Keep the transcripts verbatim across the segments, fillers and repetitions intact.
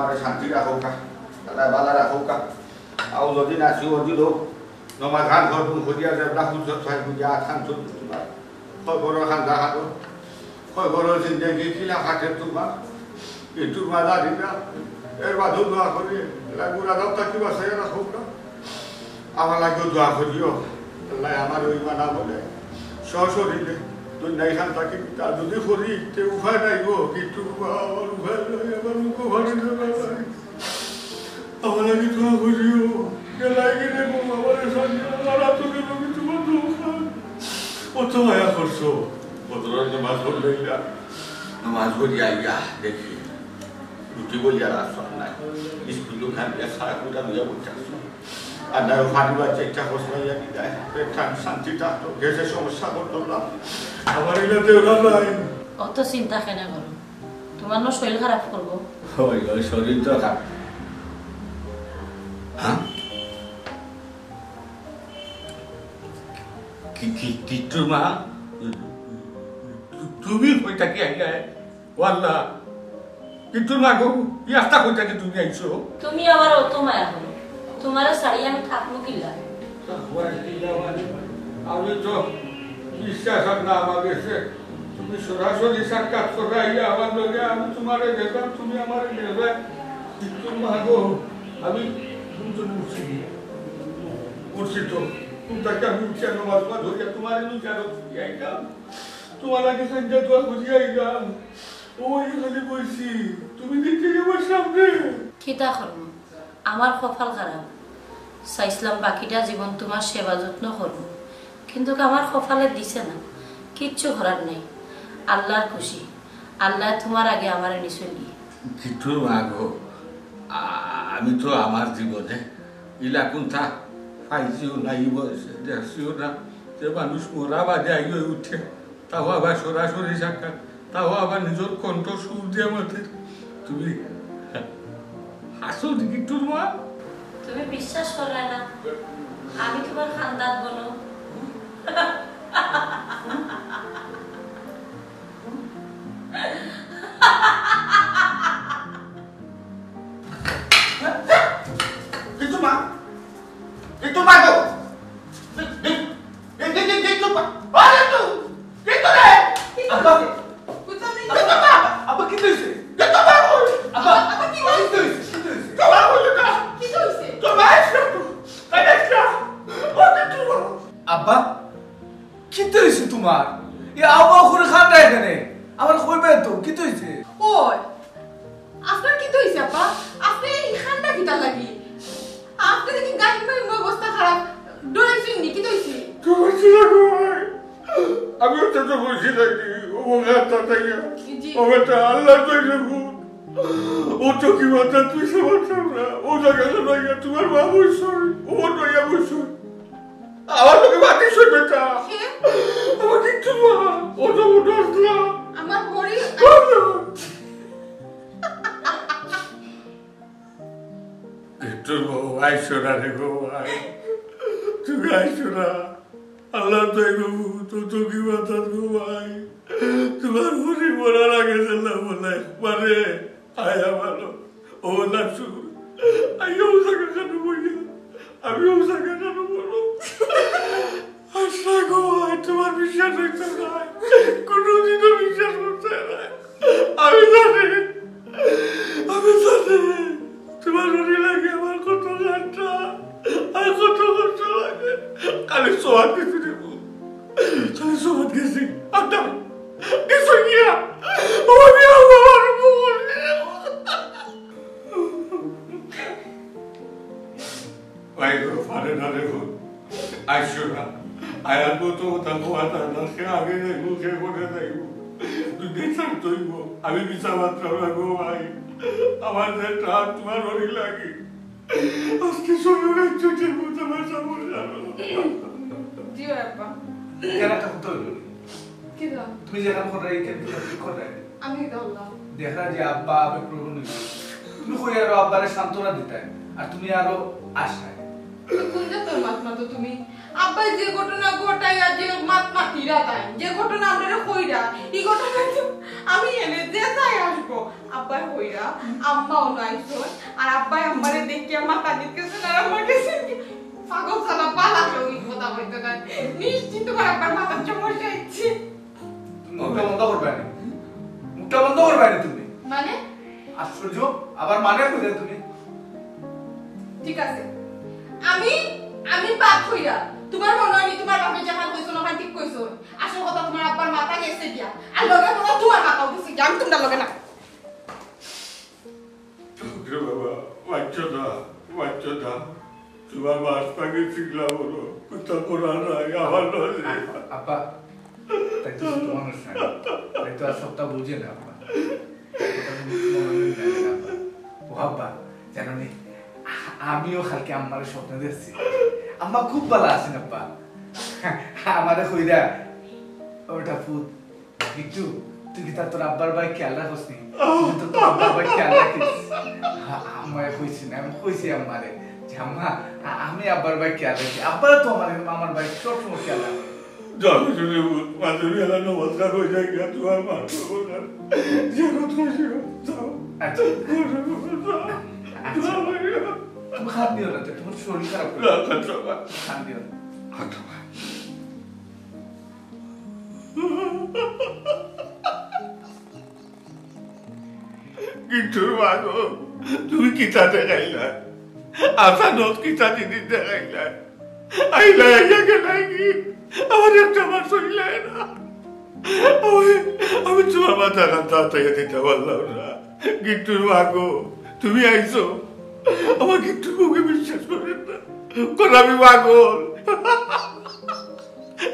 আরে শান্তি রাখউক্কা, আল্লায় বালা রাখউক্কা। আও যদি নাসি অদি লোক, নমাজ খান খতম করিয়া যাও, রাখুন সব সাহেব বুঝিয়া আট খান চলতে তোমার। খবর খান দেখানো, খবর জিন্দেগি কিলা কাটে তোমার। কিন্তু মাদারিরা, এর বাদেও দোয়া করি, এলা গুড়া দাও তা কিবা সাইয়া রাখউক্কা। আমার লাগিও দোয়া করিও। আল্লায় আমার ওই মানা বলে সশরীরে দুনিয়া খান থাকি তা যদি করি, তে উপায় নাই গো, কিন্তু আমার উপায় নাই, আমার মুখো পানি না ভাই। আমার লাগি দোয়া করিও। এলাই গেলে গো, আমার সাথে আমার আতরে লোকে তোমার দোয়া। অত মায়া করছো, অত রাত নামাজ পড়লে না। নামাজ পড়ি আইয়া দেখি, রুটি বলি আর আসো নাই। স্কুল দোকান দিয়া সারা কুটা লইয়া বসে আসো। আর নাই, ফাটি বাচ্চা একটা হোসলা ইয়া কি দেয়, পেটটা শান্তি থাকতো, গ্যাসের সমস্যা করতো না। আমার এটা দেওয়া নাই। অত চিন্তা কেন করো? তোমার না শরীর খারাপ করবো? ওই, ওই শরীর তো খারাপ। হ্যাঁ? কি, কি, কিট্টুর মা? তু-, তুমি কই থাকি আইলায়? ও আল্লাহ, কিট্টুর মা গো, কি আস্তা কই থাকি তুমি আইছো? তুমি আমার অত মায়া করো, তোমারে ছাড়ি আমি থাকমু কিলা? আমি তো বিশ্বাস আর না আমার গেছে। তুমি সরাসরি সাক্ষাৎ করে আইয়া আমার লগে, আমি তোমারে গেলাম, তুমি আমারে গেলে। কিট্টুর মা গো, আমি ঘুম তো উঠছি, উঠছি তো। ঘুম থাকি আমি উঠিয়া নামাজ পড়িয়া তোমারে নিয়ে আইলাম। তোমার আগে সাইডটা দোয়া করিয়া আইলাম। ওই খালি বইছি, তুমি দেখতে আমার সামনে। কিতা করমু? আমার কপাল খারাপ। চাইছিলাম বাকিটা জীবন তোমার সেবা যত্ন করমু, কিন্তু আমার কপালে দিছে না। কিচ্ছু করার নাই, আল্লাহর খুশি। আল্লাহ তোমার আগে আমারে নিছইন গি। কিট্টুর মা গো, আ-, আমি তো আমার জীবনে ইলা কুন্তা পাইছিও না, ই বয়সে দেখছিও না, যে মানুষ মরা বাদে আইও উঠে। তাও আবার সরাসরি সাক্ষাৎ, তাও আবার নিজর কণ্ঠ সুর দিয়া মাতের। তুমি হাসো দেখি, কিট্টুর মা। তুমি বিশ্বাস করলে না, আমি তোমার খান্দাত বনো। কিট্টুর মা, কিট্টুর মা গো। এই, এই, এই, এই, এই, এই, চুপ কর। ওই, এই, চুপ। কিট্টু রে। আব্বা। কিট্টু মা। আব্বা, কিতা অইছে? কিট্টু মা, ওই। আব্বা, আব্বা, কি অইছে? কিতা অইছে? কিতা অইছে? কিতা অইছে? তোর মা আইছে তো। তাই আইছে। ও, কিট্টু মা। আব্বা, কিতা অইছে তোমার? এ আব্বা করে কান্দায় কেনে? আমার কইবে তো, কিতা অইছে? ওই, আপনার কিতা অইছে, আব্বা? আপনি এই কান্দা কিতার লাগি? আপনি দেখি গাইন মাইন অবস্থা খারাপ, ডরাইছেন নি? কিতা অইছে? তোমার ছিল গো ভাই। আমি ওটা তো বুঝি নাইনি। ও গান তাতাইয়া। জি। ও বেটা, আল্লাহ তো এরকম। ও তো কি মাথা তুই সে মাথা না। ও জায়গা তো নাই, তোমার মা বসে। ও তো ইয়া বসে। আমার লগে মাতিস না বেটা। কে? আমার কিচ্ছু না। ও তো উঠোস না। আমার মরি। ও না। কিট্টুর বউ, আইসো না রে গো ভাই। তুমি আইসো না। আল্লাহ তো এগো, তো তো কি মাথা গো ভাই। তোমার মরি মরার আগে যেন বলে, মানে, আয়া ভালো। ও না শুন। আইয়া ও জায়গা কেন বইয়া? আমি ও জায়গা কেন বলো? আচ্ছা গো, আর তোমার বিশ্বাস হইতো না। কোনোদিনও বিশ্বাস করতে না। আমি জানি, আমি জানি, তোমার ওরই লাগে আমার কত ঘন্টা, আর কত কষ্ট লাগে। খালি সোয়াদ কিছু দেবো। খালি সোয়াদ গেছি। আর না, কিছু গিয়া। ও আমি আল্লাহ আমার উপর। ভাই গো, পারে না রে বোন। আইসো না। আয়ার মতো ওটা কোয়াটা না, সে আগে যাইব, সে পরে যাইব। দুদিন ছাড়তে হইব। আমি বিচার মাত্র না গো ভাই। আমার যে টান তোমার ওরই লাগে। আজকে শরীরে ছুটির মতো বাঁচা মরে যাবো। জি, আব্বা। কেন একটা হতে হইল? কি দাও? তুমি যেখানে করে, এই কেন তুমি ঠিক করে? আমি এটা বললাম। দেখা যে আব্বা আবেগ প্রবণ হইল। তুমি কই আরো আব্বারে সান্ত্বনা দিতায়, আর তুমি আরো আশায়। কোন জাতর মাত মাতো তুমি? আব্বায় যে ঘটনা ঘটাইয়া যে মাত মাতিরা তাই, যে ঘটনা আমরারে কইরা, ই ঘটনা তো আমি এনে যে যাই আসবো। আব্বায় কইরা, আম্মাও নাইছইন, আর আব্বায় আম্মারে দেখিয়া মাথা নিতেছে না, আমার কাছে পাগল ছাড়া পালা কেউ ই কথা কইতে নাই। নিশ্চিত তোমার আব্বার মাথার সমস্যা হচ্ছে। তুমি মুখটা বন্ধ করবে না? মুখটা বন্ধ করবে না তুমি? মানে? আশ্চর্য, আবার মানে কইলে তুমি? ঠিক আছে, আমি, আমি বাদ কইরা। তোমার মনে হয় নি তোমার বাপে যেখান কইছো না, ওখান ঠিক কইছো। আসল কথা তোমার আব্বার মাথা গেছে গিয়া, আর লগে মনে হয় তোমার মাথাও গেছে গিয়া। আমি তোমরা লগে না। রে বাবা, বাচ্চা না, বাচ্চা না। তোমার মাছ পাখি শিখলা বলো, কোথা করা নাই, আমার নয়। আব্বা, তাই তো ছোট মানুষ না, তাই তো আর সবটা বুঝে না আব্বা। কথা মনে নেই না আব্বা। ও আব্বা, জানো নি, আ-, আমিও কালকে আম্মারে স্বপ্নে দেখছি। আম্মা খুব ভালা আছইন আব্বা। আমারে কইরা, ওটা পুত, বিট্টু, তুই কিতা তোর আব্বার বায় খেয়াল রাখস নি? তুই তো তোর আব্বার বায় খেয়াল রাখিস। আ-, আম্মায় কইছি না, আমি কইছি আম্মারে যে, "আম্মা, আ-, আমি আব্বার বায় খেয়াল রাখি।" আব্বারে তো আমার, আমার বায় সবসময় খেয়াল রাখে। যাও, শুনে মাঝে বেলা নমস্কার হয়ে যায় গিয়া, তোমার মা তো বললাম, যে কথা ছিল, যাও। আচ্ছা। যাও, যাও, আচ্ছা। যাও, যাও। তুমি কান্দিও না তো, তোমার শরীর খারাপ করে। না, না, না। কান্দিও না। আচ্ছা। কিন্তু মা গো, তুমি কিতা দেখাইলা? আচানক কিতা জিনিস দেখাইলা? আইলা, আইয়া গেলা কি? আমার একটা মাস হইলা না। আমি, আমি তোমার মাথা কান্তা তাইয়া দিতে পারলাম না। কিন্তু মা গো, তুমি আইছো, আমার কিন্তু মুখে বিশ্বাস করেন না। কারণ আমি পাগল।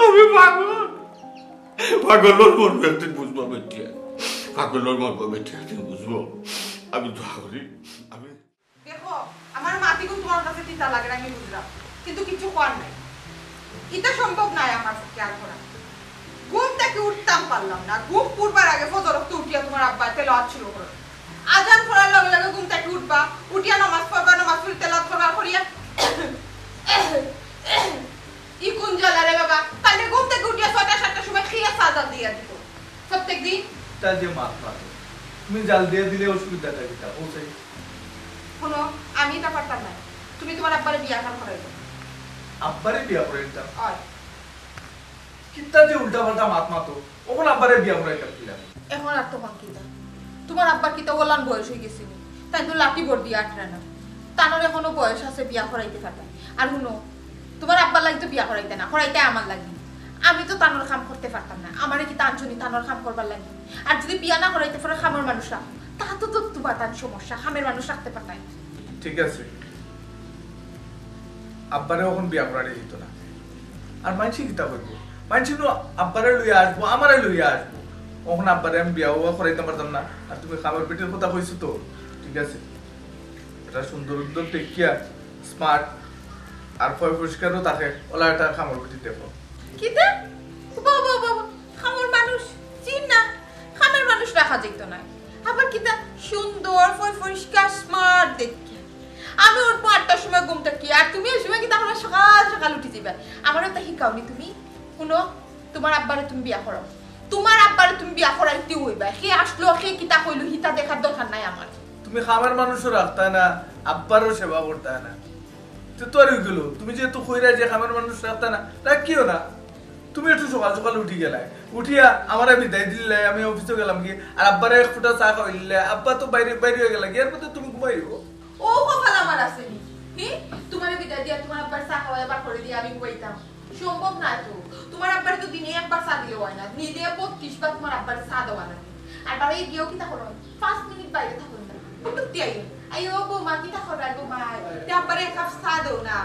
আমি পাগল। পাগলর মর্ম একদিন বুঝবো বেটিয়া। পাগলর মর্ম বেটিয়া একদিন বুঝবো। আমি দোয়া করি, আমি দেখো, আমার মাতিগুন তোমার কাছে তিতা লাগে, আমি বুঝলাম, কিন্তু কিছু করার নাই। ইটা সম্ভব নাই আমার পক্ষে আর করা। ঘুম থাকি উঠতাম পারলাম না, ঘুম পড়বার আগে ফজর অক্ত উঠিয়া তোমার আব্বা তেলাওয়াত শুরু করো। আজান পড়ার লগে লগে ঘুম থাকি উঠবা, উঠিয়া নামাজ পড়বা, নামাজ পড়ি তেলাওয়াত করবা, আর করিয়া ই কোন জ্বালা রে বাবা? কালকে ঘুম থাকি উঠিয়া ছয়টা সাতটার সময় খেয়ে চা জাল দিয়া দিত প্রত্যেক দিন। তা যে মাত মাতো, তুমি জাল দিয়া দিলে অসুবিধাটা কিতা? ও চাই। শোনো, আমি ইটা পারতাম না। তুমি তোমার আব্বারে বিয়া খান করাই দাও। আব্বারে বিয়া করাই দিতাম? অয়। কিতা যে উল্টা পাল্টা মাত মাতো, অখন আব্বারে বিয়া করাই দিতাম কিলা? এখন আর তখন কিতা? তোমার আব্বার কিতা ওলান বয়স হয়ে গেছে নি? তাই তো লাঠি ভর দিয়ে আটরা না। তানোর এখনো বয়স আছে বিয়া করাইতে পারতাম। আর হুনো, তোমার আব্বার লাগি তো বিয়া করাইতে না, করাইতে আমার লাগি। আমি তো তানোর কাম করতে পারতাম না। আমারে কিতা আনছো নি তানোর কাম করবার লাগি? আর যদি বিয়া না করাইতে পারে কামর মানুষ রাখো, তা তো, তো তোমার তান সমস্যা, কামের মানুষ রাখতে পারতাম। ঠিক আছে, আব্বারে অখন বিয়া করানি দিত না। আর মানষে কিতা কইবো? মানষে নু আব্বারে লইয়া আসবো, আমারে লইয়া আসবো। অখন আব্বারে আমি বিয়া উয়া করাইতাম পারতাম না। আর তুমি কামর বেটির কথা কইছো তো, ঠিক আছে। এটা সুন্দর সুন্দর দেখিয়া, smart, আর পয় পরিষ্কারও থাকে, ওলা একটা কামর বেটি দেখো। কিতা? বাবা, বাবা, কামর মানুষ? চিন না, কামর মানুষ রাখা যাইতো না। আবার কিতা সুন্দর, পয় পরিষ্কার, smart দেখিয়া। আমি উঠবো আটটার সময় ঘুম থাকি, আর তুমি ওই সময় কিতা আমার সকাল সকাল উঠি যাইবা। আমারে তো হিকাওনি তুমি। হুনো, তোমার আব্বারে তুমি বিয়া করাও। তোমার আব্বারে তুমি বিয়া করাইতে হইবা। কে আসলো, কে কিতা কইলো, হিতা দেখার দরকার নাই আমার। তুমি কামর মানুষও রাখতা না, আব্বারও সেবা করতা না। তো তোর হয়ে গেল, তুমি যেহেতু কইরা যে কামর মানুষ রাখতা না, রাখিও না। তুমি একটু সকাল সকাল উঠি গেলায়, উঠিয়া আমারে বিদায় দিলে, আমি অফিসে গেলাম কি, আর আব্বারে এক ফুটা চা খাওয়াইলে, আব্বা তো বাইরে, বাইরে হয়ে গেলা, এর মধ্যে তুমি ঘুমাইও। ও কপাল আমার আছে নি? হি? তোমারে বিদায় দিয়া, তোমার আব্বার চা খাওয়াই আবার করে দিয়া আমি ঘুমাইতাম? সম্ভব না তো। তোমার আব্বারে তো দিনে একবার চা দিলে হয় না, দিনে বত্রিশ বার তোমার আব্বারে চা দেওয়া লাগে। আর বাড়ি গিয়েও কিতা করো? পাঁচ মিনিট বাইরে থাকো না। ঢুকতে আইও। আইও, বৌমা, কিতা করো? আর বৌমা, তে আব্বারে এক কাপ চা দেও না।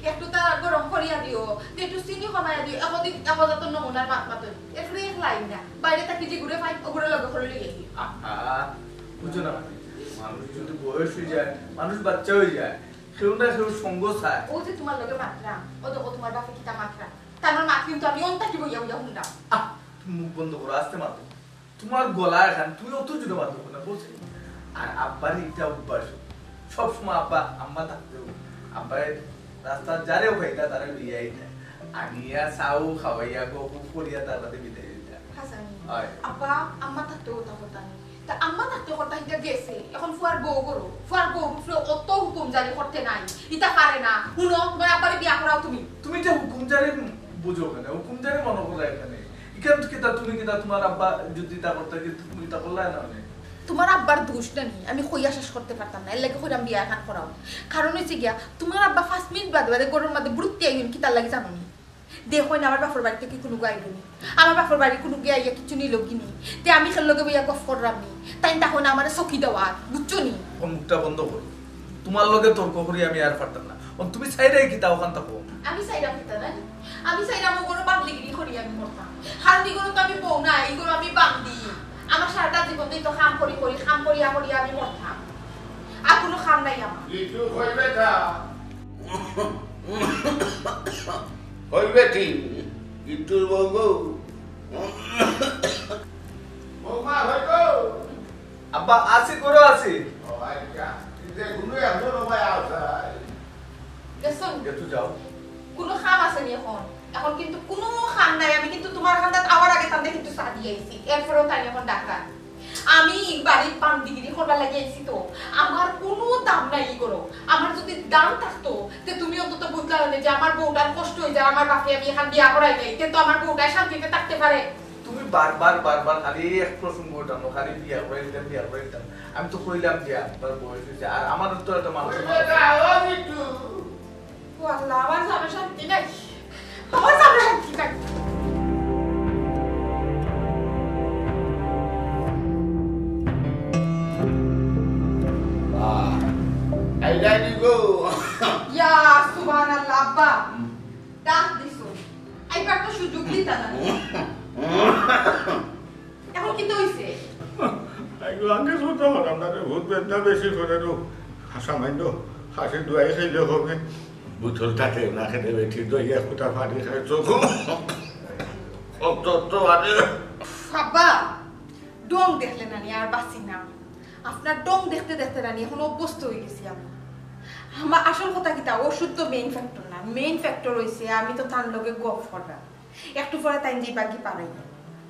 একটু তা গরম করিয়া দিও। তে একটু চিনি কমাইয়া দিও। এখন দিন এখন যত নমুনার মাত মাতো। এরপরে এক লাইন না। বাইরে থাকি যে ঘুরে পাই, ও ঘুরে লগে করে লইয়া দিও। আহা, বুঝো না, মানুষ যদি বয়স হয়ে যায়, মানুষ বাচ্চা হয়ে যায়, কেউ না কেউ সঙ্গ চায়। ও যে তোমার লগে মাতরা, ও দেখো তোমার বাপে কিতা মাতরা। তার মাত কিন্তু আমি অন্তা কি বইয়া বইয়া শুনলাম। আহ, তুমি মুখ বন্ধ করো, আস্তে মাতো। তোমার গলা এখন, তুমি অত জোরে মাতো না, বলছি। আর আব্বার এটা অভ্যাস, সবসময় আব্বা, আম্মা থাকতেও, আব্বায় রাস্তাত যারেউ পাইতা, তারে লইয়া আইতা। আনিয়া চাও খাওয়াইয়া, গফ করিয়া তার বাদে বিদায় দিতা। হাছানি। অয়। আব্বা, আম্মা থাকতে কথা কথা নি। তে আম্মা থাকতে কথা ইতা গেছে। এখন ফুয়ার বউ করো। ফুয়ার বউ উপরে অত হুকুম জারি করতে নাই। ইতা পারে না। হুনো, তুমার আব্বারে বিয়া করাও তুমি। তুমি যে হুকুম জারি বুঝো কেনে? হুকুম জারি মনো করো কেনে? ইখান কিতা তুমি কিতা তুমার আব্বা যদি ইতা করতা, কিন্তু তুমি ইতা করলায় না মানে? তুমার আব্বার দোষ না নি, আমি কইয়া শেষ করতে পারতাম না, এর লাগি কইরাম বিয়া এখান করাও। কারণ অইছে গিয়া, তুমার আব্বা পাঁচ মিনিট বাদে বাদে ঘরর মাঝে বুরুত্তি আইন, কিতার লাগি জানো নি? দেখইন আমার বাপর বাড়ি থাকি কুনুগু আইলো নি, আমার বাপর বাড়ি কুনুগু আইয়া কিচ্ছু নিলো গি নি, তে আমি খের লগে বইয়া গফ কররাম নি, তাইন তখন আমারে চকি দেওয়া, বুঝছো নি? ও মুখটা বন্ধ করো, তুমার লগে তর্ক করি আমি আর পারতাম না। ও তুমি চাইরায় কিতা অখান থাকো? আমি চাইরাম কিতা না? আমি চাইরাম ও বড় বান্দিগিরি করি আমি মরতাম। কারণ ই ঘরো তো আমি বউ না, ই ঘরো আমি বান্দি। আমার সারাটা জীবন তো ই তো কাম করি করি, কাম করিয়া করিয়া আমি মরতাম। আর কুনু কাম নাই আমার। কিছু কইবে না। কইবে ঠিক। কিন্তু বলবো। বৌমা, হইব? আব্বা, আছি, ঘরো আছি। ও, আচ্ছা। কিন্তু এখনো এমন সময় আছে। দেখছইন? একটু যাও। কুনু কাম আছে নি এখন? এখন কিন্তু কুনু কাম নাই। আমি কিন্তু তুমার কান্দাত আওয়ার আগে তানরে কিন্তু চা দিয়া আইছি। এরপরেও তাইন এখন ডাকার। আমি ই বাড়িত বান্দিগিরি করবার লাগি আইছি তো। আমার কুনু দাম নাই ই ঘরো। আমার যদি দাম থাকতো, তে তুমি অন্তত বুঝলা অনে যে আমার বউটার কষ্ট অই যায়, আমার বাপে আমি এখান বিয়া করাই নাই, তে তো আমার বউটায় শান্তিতে থাকতে পারে। তুমি বারবার, বারবার খালি এক প্রসঙ্গ টানো, খালি বিয়া করাই দিতাম, বিয়া করাই দিতাম। আমি তো কইলাম যে আপনার বয়স অইছে, আর আমার তো একটা মানুষ। ও আল্লাহ, আমার জানো শান্তি নাই, আমার জানো শান্তি নাই। বাহ, আইলা নি গো। ইয়া সুবহানাল্লাহ, আব্বা। ডাক দিছো। আইবার তো সুযোগ দিতা না। এখন কিতা অইছে? আইগো, আগে শুনতে পারলাম না রে, ভূত বেদনা বেশি করে রো। হাসা মাইন্ড, হাসি দুয়াই খাইলে হবে। বোতল থাকে না খেতে বেটি দইয়া কোথা পানি খায় চোখ। অত তো আরে। আব্বা, ঢং দেখলে নানি আর বাঁচি না। আপনার ঢং দেখতে দেখতে নানি এখন অভ্যস্ত অই গেছি আমি। আমার আসল কথা কিতা, অষুধ তো মেইন ফ্যাক্টর না। মেইন ফ্যাক্টর অইছে আমি তো তান লগে গফ কররাম। একটু পরে তাইন যাইবা গি পারাইয়া।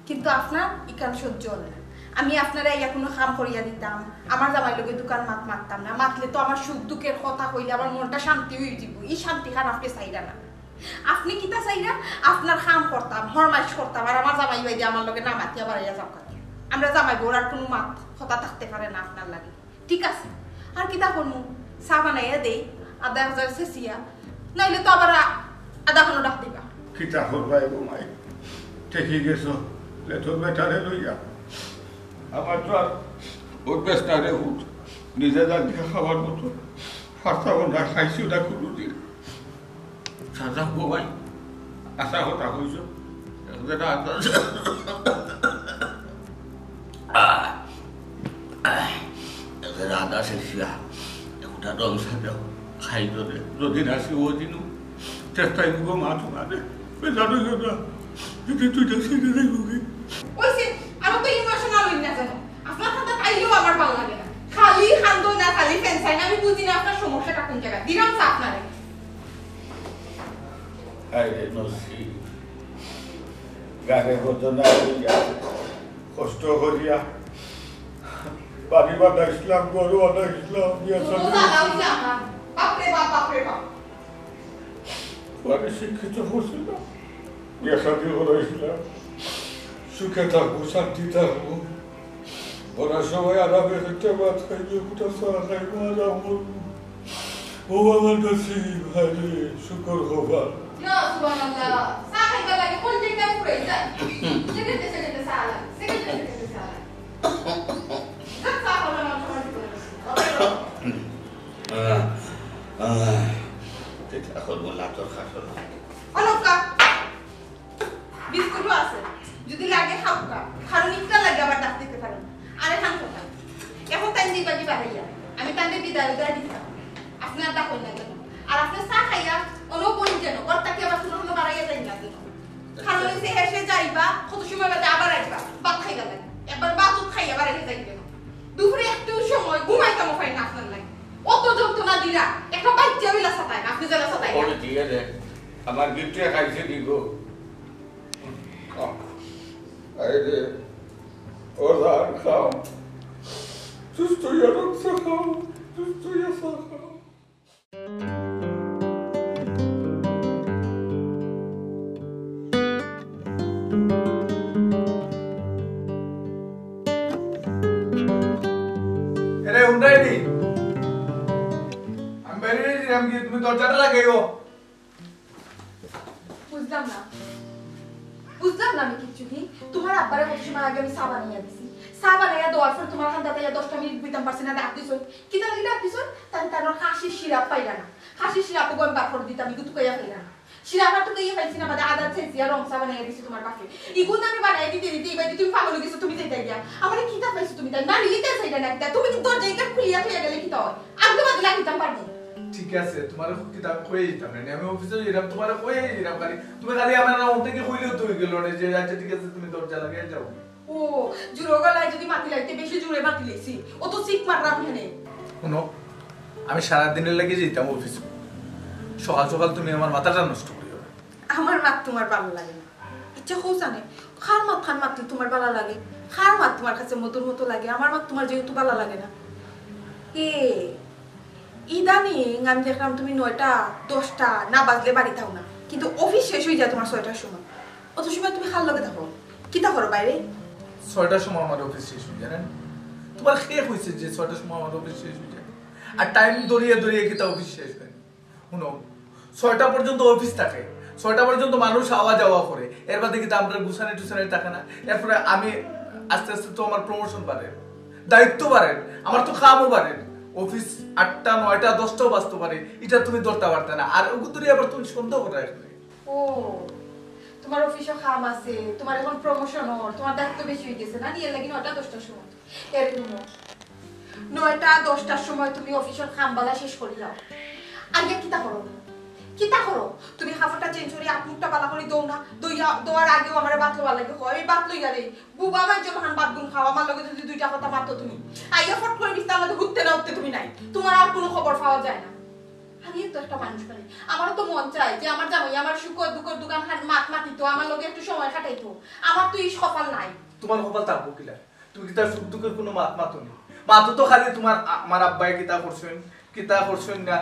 কিন্তু আপনার ইখান সহ্য অয় না। আমি আপনারে আইয়া কুনু কাম করিয়া দিতাম, আমার জামাইর লগে দুখান মাত মাততাম না। মাতলে তো আমার সুখ দুঃখের কথা কইলে আমার মনটা শান্তি অই যিবো। ই শান্তিখান আপনে চাইরা না। আপনে কিতা চাইরা? আপনার কাম করতাম, ফরমাইশ করতাম, আর আমার জামাই বাইদে আমার লগে না মাতিয়া বারাইয়া যাউক্কা। আমরা জামাই বউর আর কুনু মাত কথা থাকতে পারে না আপনার লাগি। ঠিক আছে, আর কিতা করমু? চা বানাইয়া দেই, আধা এক জার ছেছিয়া, নাইলে তো আবার আ-, আধা খানো ডাক দিবা। কিতা করবায় গো মাই? ঠেকি গেছো, লেথর বেটারে লইয়া। আমার তো আর অভ্যাস না রে, হুট। নিজে রান্ধিয়া খাওয়ার মতো। পারতাম না, খাইছি না কুনুদিন। সাজা গো ভাই, আশা কথা কইছো। রাধা শেষিয়া, একটা দম সাজাও, খাই ধরে, যদি নাসি ও দিনু, চেষ্টাই দিব মা তোমারে, বেজানো না, যদি তুই দেখছি না দেখবো কি? ওই সে, আরো তো ইমোশনাল হইন না যেন। আপনার কথা খাইলেও আমার ভালো লাগে না। খালি খান্দো না, খালি ফেন্সাই না, আমি বুঝি না আপনার সমস্যাটা কোন জায়গায়। দিলাম চা আপনারে। আরে নসিব, গানে ঘটনা হইয়া, কষ্ট করিয়া, বাড়ি বানাইছিলাম, ঘর বানাইছিলাম, বিয়া কত শাদী জ্বালা হইছে আমার। বাপরে বাপ, বাপরে বাপ। পরে শিক্ষিত করছিলাম, বিয়া শাদী করাইছিলাম, সুখে থাকবো, শান্তি থাকবো। ওরা সবাই আরামে খেতে ভাত খাইবে, ফুটা চা খাইবে, আরাম করবো। ও আমার নসিব, হায় রে, শুকর কপাল। ইয়া সুবহানাল্লাহ, চা খাইবার লাগি কোন দিকটা ফুরাই যায়? সেকেন্ডে সেকেন্ডে চা লাগে, সেকেন্ডে সেকেন্ডে চা লাগে। যা চা খাওয়া না, খাওয়া দিতে হবে। আহ, আহ, এটা এখন বললাম তোর খাসো না। অলকা। বিস্কুটও আছে, যদি লাগে খাউক্কা, কারণ ইফতার লাগে আবার ডাক দিতে পারেন। আর এখান কথা, এখন তাইন যাইবা গি বাড়াইয়া, আমি তাইনরে বিদায় উদায় দিতাম। আপনি আর ডাকইন না যেন, আর আপনি চা খাইয়া অনো বইন যেন, ওর তাকে আবার কোনো কোনো বাড়াইয়া যাইন না যেন। কারণ হইছে হেসে যাইবা, কত সময় বাদে আবার আইবা, ভাত খাইবা লাগে। একবার ভাত উত খাইয়া বাড়াইয়া যাইন যেন। দুপুরে একটু সময় ঘুমাইতাম পাই না আপনার লাগে। অত যন্ত্রণা দিলা, একটা বাইক কেউ ইলা সাতায় না, আপনি যেলা সাতায় না। ওরে দিয়ে দে, আমার গিফটে খাইছে কি গো? আরে রে, ও জান খাও, সুস্থ হইয়া রক্ত খাও, সুস্থ হইয়া চা খাও। এরে, হুনরায়নি? আমি বাইরে যাইরাম গি, তুমি দরজাটা লাগাইও। বুঝলাম না, বুঝলাম না আমি কিচ্ছু। কি, তোমার আব্বারে কত সময় আগে আমি চা বানাইয়া দিছি, চা বানাইয়া দেওয়ার পর তোমার কান্দাত আইয়া দশটা মিনিট বইতাম পারছি না, ডাক দিছো। কিতা লাগি ডাক দিছো? তাই তার কাশির সিরাপ পাইলা না, কাশির সিরাপ ওগু আমি বার করি দিতাম, ইগু তুকাইয়া পাইলা না। সিরাপ আর তুকাইয়া পাইছি না, বাদে আদা ছেঁচিয়া রং চা বানাইয়া দিছি তোমার বাপে। ইগুন আমি বানাইয়া দিতে দিতে ইবাদি তুমি পাগল অই গেছো, তুমি যাইতায় গিয়া। আমারে কিতা পাইছো তুমি তাই? না নিলিতে চাইরা না কিতা? তুমি কি দরজা ইখান খুলিয়া থইয়া গেলে কিতা অয়? আমি তো বাদে লাগিতাম পারবো। ঠিক আছে, তোমারে কিতা কইয়া দিতাম না নি? আমি অফিসে যাইরাম, তোমারে কইয়া দিরাম খালি। তুমি খালি আমার না অন্তে কি কইলেও তো অই গেল রে যে, "আচ্ছা ঠিক আছে, তুমি দরজা লাগাইয়া যাও।" ও, জোরে গলায় যদি মাতি লাইতে, বেশি জোরে মাতি লাইছি। ও তো চিক মাররাম হেনে। হুনো, আমি সারাদিনর লাগি যাইতাম অফিসে। সকাল সকাল তুমি আমার মাথাটা নষ্ট করিও না। আমার মাত তোমার ভালা লাগে না। ইচ্ছা কও জানে, কার মাত খান মাতলে তোমার ভালা লাগে? কার মাত তোমার কাছে মধুর মতো লাগে? আমার মাত তোমার যেহেতু ভালা লাগে না। এ, ইদানিং আমি দেখরাম তুমি নয়টা, দশটা না বাজলে বাড়ি থাও না, কিন্তু অফিস শেষ অই যায় তোমার ছয়টার সময়। অত সময় তুমি কার লগে থাকো? কিতা করো বাইরে? ছয়টার সময় আমার অফিস শেষ অই যায়, জানেন? তোমার কে কইছে যে ছয়টার সময় আমার অফিস শেষ অই যায়? আর টাইম ধরিয়া ধরিয়া কিতা অফিস শেষ অয়? হুনো, ছয়টা পর্যন্ত অফিস থাকে, ছয়টা পর্যন্ত মানুষ আওয়া যাওয়া করে, এর বাদে কিতা আমরার গুছানি টুছানি থাকে না? এরপরে আমি আস্তে আস্তে তো আমার প্রমোশন বাড়ে, দায়িত্ব বাড়ে, আমার তো কামও বাড়ে। অফিস আটটা, নয়টা, দশটাও বাজতো পারে, ইটা তুমি ধরতা পারতা না। আর ওগুতরে আবার তুমি সন্দেহ করো এখানে। ও, তোমার অফিসও কাম আছে, তোমার এখন প্রমোশন অর, তোমার দায়িত্ব বেশি অই গেছে না, এর লাগি নয়টা দশটার সময়। এর হুনো, নয়টা দশটার সময় তুমি অফিসর কাম বালা শেষ করি যাও। আইয়া কিতা করো? কিতা করো? তুমি কাপড়টা চেঞ্জ করি আত মুখটা বালা করি ধও না, ধইয়া, ধওয়ার আগেও আমারে ভাত লওয়ার লাগি কও। আমি ভাত লইয়া দেই, বুবা মাইনষর লাখান ভাতগুন খাও, আমার লগে যদি দুইটা কথা মাতো তুমি। আইয়া ফট করি বিছনার মধ্যে হুততে না উঠতে তুমি নাই, তোমার আর কুনু খবর পাওয়া যায় না। আমিও তো একটা মানুষ পারি, আমারও তো মন চায় যে আমার জামাই আমার সুখ দুঃখর দুকান খান মাত মাতিতো, আমার লগে একটু সময় কাটাইতো। আমার তো ই কপাল নাই। তোমার কপাল থাকবো কিলা? তুমি কিতা সুখ দুঃখর কুনু মাত মাতো নি? মাতো তো খালি তোমার, আমার আব্বায় কিতা করছইন, কিতা করছইন না,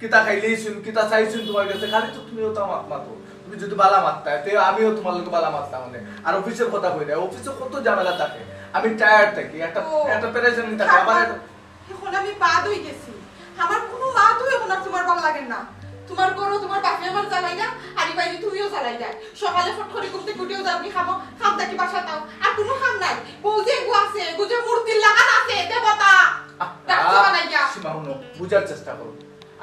কিতা খাইলাইছইন, কিতা চাইছইন তোমার কাছে, খালি তো তুমিও তো মাত মাতো। তুমি যদি বালা মাততায়, তে আমিও তোমার লগে বালা মাততাম অনে। আর অফিসর কথা কইরায়, অফিসে কত ঝামেলা থাকে, আমি টায়ার্ড থাকি, একটা, ও, একটা পেরেশানি থাকে, আমার একটা এখন আমি বাদ অই গেছি, আমার কুনু মাতও এখন আর তোমার ভালা লাগে না। তোমার ঘরও তোমার বাপে আমার জ্বালাইরা, আর ইবাদি তুমিও জ্বালাইরায়। সকালে ফট করি ঘুম থাকি উঠিয়াও যাওগি কামো, কাম থাকি বাসাত আও, আর কুনু কাম নাই। বউ যে এগু আছে, এগু যে মূর্তির লাখান আছে, দেবতা। আহ, রাখছো আহ, বানাইয়া। সীমা, হুনো, বুঝার চেষ্টা করো।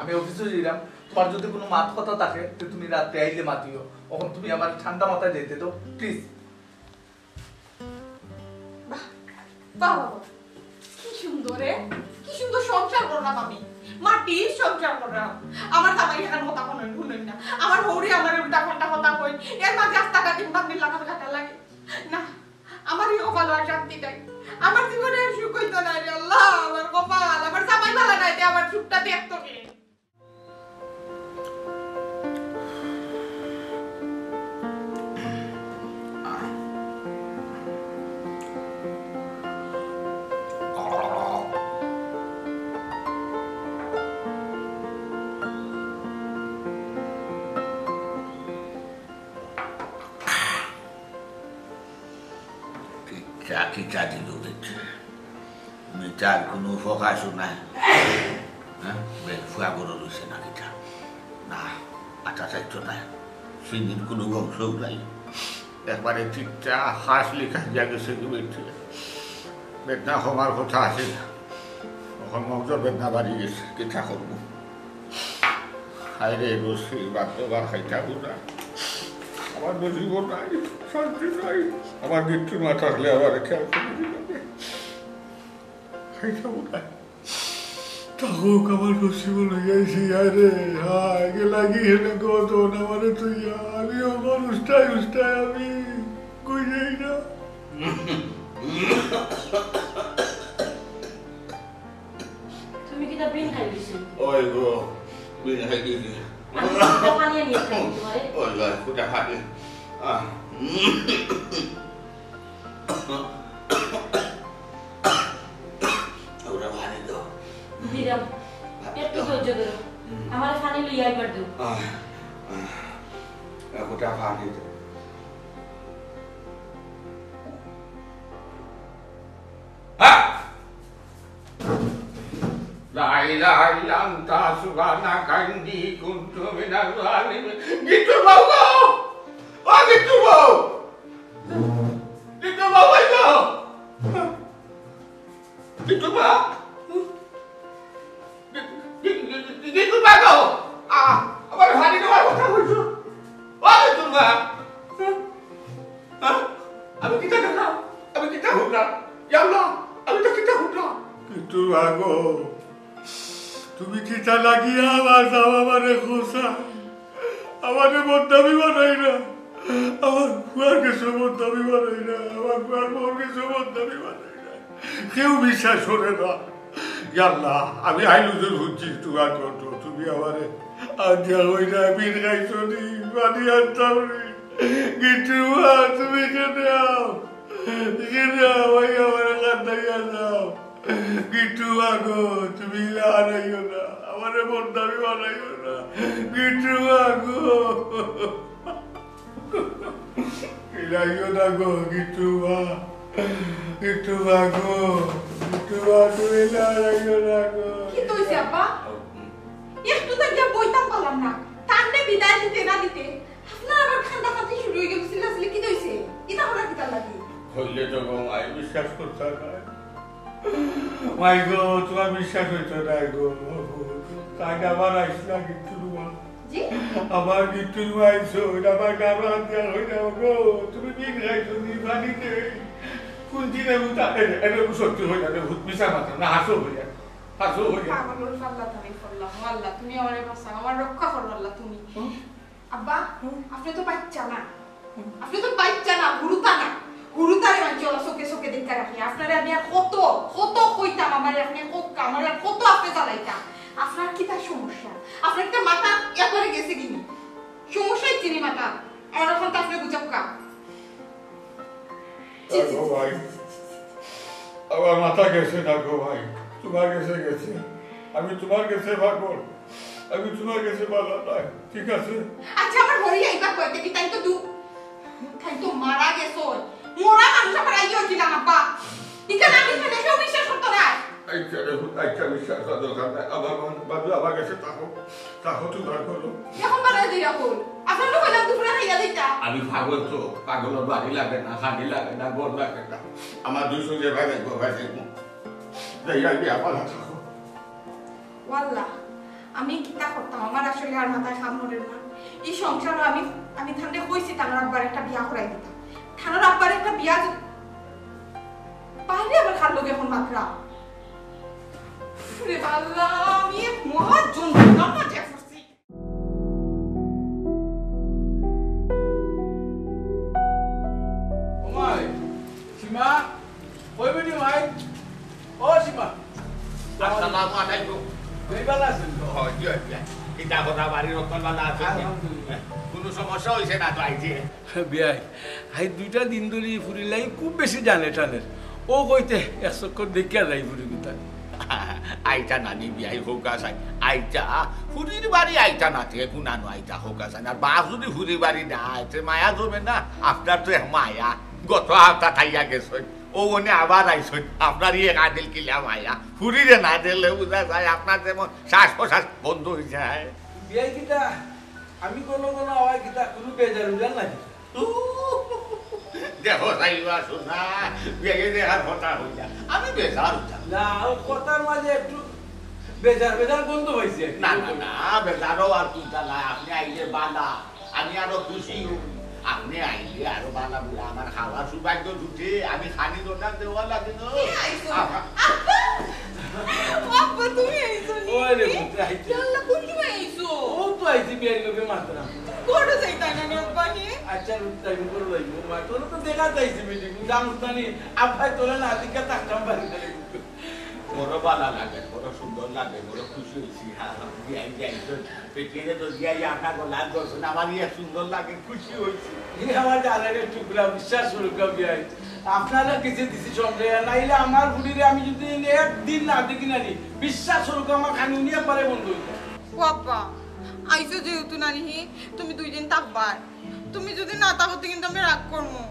আমি অফিসে যাইরাম, তোমার যদি কুনু মাত কথা থাকে, তে তুমি রাত্রে আইলে মাতিও। অখন তুমি আমারে ঠান্ডা মাথায় যাইতে দেও, প্লিজ। বাহ, বাহ, বাহ, বাহ। কি সুন্দর রে, কি সুন্দর সংসার করলাম আমি, মাটির সংসার করলাম। আমার জামাই এখান কথা হুনইন, হুনইন না। আমার হউরে আমার উল্টা পাল্টা কথা কইন, এর মাঝে আস্তা কাটিং বান্দির লাগান কাটা লাগে। না, আমার ই কপালো আর শান্তি নাই, আমার জীবনে আর সুখ অইতো নায় রে আল্লাহ। আমার কপাল, আমার জামাই ভালা নাই, তে আমার সুখটা দেখতো কে? কিতা, কিতা দিল দেখছি। মিটার কুনু ফোকাসও নাই। হ্যাঁ? বে, ফুয়া বড় রইছে না কিতা? না, আটা চাইতো না। চিনির কুনু বংশও নাই। একবারে চিকটা হাঁস লিখা দিয়া গেছে কি বেটি। বেদনা কমার কথা আছিল। অখন মগজর বেদনা বাড়ি গেছে। কিতা করবো? হায় রে, রশি, বাদ দেবার খাইতা বুড়া। আমার নসিবও নাই, শান্তি নাই। আমার গিট্টুর মা থাকলে আমারে খেয়াল করি দিবে। খাইতা বুড়া। থাকুক, আমার নসিবও লইয়া আইছি, হায় রে, হায়, গেলাগি হেনে গো, দন আমারে তুইয়া, আমি অখন উস্তায় উস্তায় আমি কই যাই না। তুমি কিতা বিন খাই দিছো? ওই গো, আমি একটা পানি আনি একটা দিই তোমারে। ওই, ওই, ফুটা ফাটি। আহ। ওটা পানি দাও। দিলাম। একটু ধৈর্য ধরো। হুম। আমার পানি লইয়া আইবার দেও। আহ, আহ, ওটা পানি দাও। হ্যাঁ? লা ইলাহা ইল্লা আনতা সুবহানাকা ইন্নী কুনতু মিনাজ জালিমিন। গিট্টু বাবু! ও গিট্টু বাবু! গিট্টু বাবু, এই তো! গিট্টু বাবু! গি-, গি-, গি-, গি-, গিট্টু বাবু! আ, আমার পানি দেওয়ার কথা কইছো। ও গিট্টু বাবু! হ্যাঁ? আমি কিতা করলাম? আমি কিতা করলাম? ইয়া আল্লাহ, আমি তো কিতা করলাম? গিট্টু বাবু! তুমি কিতা লাগিয়া আমার জামাই আমারে খোঁচা? আমারে বদনামি বানাইরা। আমার ফুয়ার গেছে বদনামি বানাইরা। আমার ফুয়ার বউর গেছে বদনামি বানাইরা। কেউ বিশ্বাস করে না। ইয়া আল্লাহ, আমি আইলুজুর হুনছি তোমার কণ্ঠ। তুমি আমারে আজ্ঞা হইরা বিন খাইছো নি, পানি আনতাম নি। গিট্টু বাবু, তুমি কেনে আও? কেনে আও? ওই আমারে কান্দাইয়া যাও। গিট্টু বাবু গো, তুমি ইলা হারাইও না, আমারে বদনামি বানাইও না। গিট্টু বাবু গো, ইলাইও না গো, গিট্টু বাবু। গিট্টু বাবু গো, গিট্টু বাবু, তুমি ইলা হারাইও না গো। কিতা অইছে আব্বা? একটু তো গিয়া বইতাম পারলাম না, তানরে বিদায় দিতে না দিতে আপনার আবার কান্দাকাটি শুরু হয়ে গেল, চিল্লাচিল্লি কিতা অইছে? ইতা করা কিতার লাগি? কইলে তো গো মাই বিশ্বাস করতা নায়। মাই গো, তোমার বিশ্বাস হইতো না গো। তাই আবার আইসলা গিট্টু বাবু। জি? আবার গিট্টু বাবু আইছো, ওইটা আমার গারো হাত দিয়া হই না গো। তুমি বিন খাইছো নি, পানি নেই। কোন দিনে উঠা, এ, এ, এ, সত্যি হই না, এ, ভূত মিছা মাথা, না হাসো হই না। হাসো হই না। পাগলর পাল্লা তুমি পড়লাম, ও আল্লাহ, তুমি আমারে বাঁচাও, আমার রক্ষা করো আল্লাহ তুমি। হুম? আব্বা, হুম? আপনি তো বাচ্চা না। হুম? আপনি তো বাচ্চা না, হুরুতা না। হুরুতারে মানছি ওলা চোখে চোখে দেখতে রাখি। আপনারে আমি আর কত, কত কইতাম, আমারে আপনি কত, আমারে আর কত আপনি জ্বালাইতাম। আপনার কিতা সমস্যা? আপনার কিতা মাথা একবারে গেছে কিনি? সমস্যা হচ্ছে নি মাথা? আর এখন তো আপনি বুঝাও কা? জি, জি, ও জি। ভাই, আমার মাথা গেছে না গো ভাই, তোমার গেছে গেছে। আমি তোমার গেছে পাগল, আমি তোমার গেছে বালা নাই, ঠিক আছে? আচ্ছা, আমার হরি আইবা কইতে কি তাই তো দু-, তাই তো মারা গেছে। মরা মানুষ আবার আইও কি না আব্বা? ইখান আমি এখানে কেউ বিশ্বাস করতো না। আচ্ছা রে, আচ্ছা, বিশ্বাস করার দরকার নাই। আমার মা-, বাদু আমার গেছে থাকো, থাকো, তোমার করো। এখন বানাই দিই এখন। আপনার তো কইলাম দুপুরে খাইয়া দিতা। আমি পাগল তো, পাগলর বাড়ি লাগে না, খানি লাগে না, ঘর লাগে না। আমার দুই চোখে ভাই দেখবো, ভাই দেখবো। যাই, যাই, যাই, আমার থাকো। ওয়াল্লাহ, আমি কিতা করতাম, আমার আসলে আর মাথায় কাম ধরে না। এই সংসারও আমি, আমি থানরে কইছি তানোর আব্বার একটা বিয়া করাই দিতাম। তানোর আব্বার একটা বিয়া য-, বাইরে আবার কার লগে এখন মাতরা? রে আল্লাহ, আমি এক মহা যন্ত্রণার মাঝে পড়ছি। ও মাই, সীমা, ওই বেটি মাই, ও সীমা। আসসালামু আলাইকুম। তুমি ভালা আছো? ও, জি, জি। কিতা কথা বাড়ির রক্ষণ ভালা আছে? আলহামদুলিল্লাহ। কোনো সমস্যা হইছে না তো আইছে? বিয়াই, হাই দুইটা দিন ধরি ফুরির লাগি খুব বেশি জানে টানের। ও কইতে এক চক্কর দেখিয়া যাই ফুরি গুতানি। আইতা নানি বিয়াই হোক আসাই। আইতা, ফুরির বাড়ি আইতা না থেকে কুনানো আইতা হোক আসাই। আর বাপ যদি ফুরির বাড়ি না আইতে মায়া জমে না, আপনার তো এক মায়া। গত হাপ্তা থাইয়া গেছইন। ও অনে আবার আইছইন। আপনার ইয়ে কাদিল কিলা মায়া। ফুরিরে না দিলে বুঝা যায় আপনার যেমন শ্বাস প্রশ্বাস বন্ধ হয়ে যায়। বিয়াই কিতা, আমি কোনো কোনো আওয়াজ কিতা, কোনো বেজার উজার নাই। দেখো, চাইবা শোনা, বিয়ে দেখার কথা হইলা, আমি বেজার হইতাম। না, ও কথার মাঝে একটু বেজার, বেজার গন্ধ পাইছি আর কি। না, না, না, বেজারও আর চিন্তা নাই, আপনি আইলে বালা, আমি আরো খুশি হই। আপনি আইলে আরো বালা বুলা, আমার খাওয়া সৌভাগ্য জুটে, আমি খানি দোকান দেওয়া লাগে না। কে আইছো? আহা। আব্বা! আব্বা, তুমি আইছো নি? ওই রে পুত্র, আইছি। ইয়া আল্লাহ, কোন সময় আইছো? ও তো আইছি, বিয়াই লোকে মাত্র। ঘরে যাইতা না নি, আব্বা, হে? আচ্ছা, রুট টাইম করে যাইবো। মা, তোর তো দেখা যাইছে, মিটিং। জানো তো নি, আব্বাই তোরা না, দিকে তাকাম বাড়ি খালি। বড় ভালা লাগে, বড় সুন্দর লাগে, বড় খুশি অইছি। হ্যাঁ, বিয়াই যাইছইন, বেটিরে তো বিয়াই আপনার গলার দর্শন আমার ইয়া সুন্দর লাগে, খুশি অইছি। ই আমার জানের টুকরা, বিশ্বাস করুক্কা বিয়াই, আপনারা কিছু দিছি সন্দেহ, নাইলে আমার ফুড়িরে আমি যদি একদিন না দেখি না নি, বিশ্বাস করুক্কা আমার খানি উনি একবারে বন্ধ অইতো। ও আব্বা, আইছো যেহেতু নানিহি, তুমি দুই দিন থাকবায়। তুমি যদি না থাকো, তে কিন্তু আমি রাগ করমু।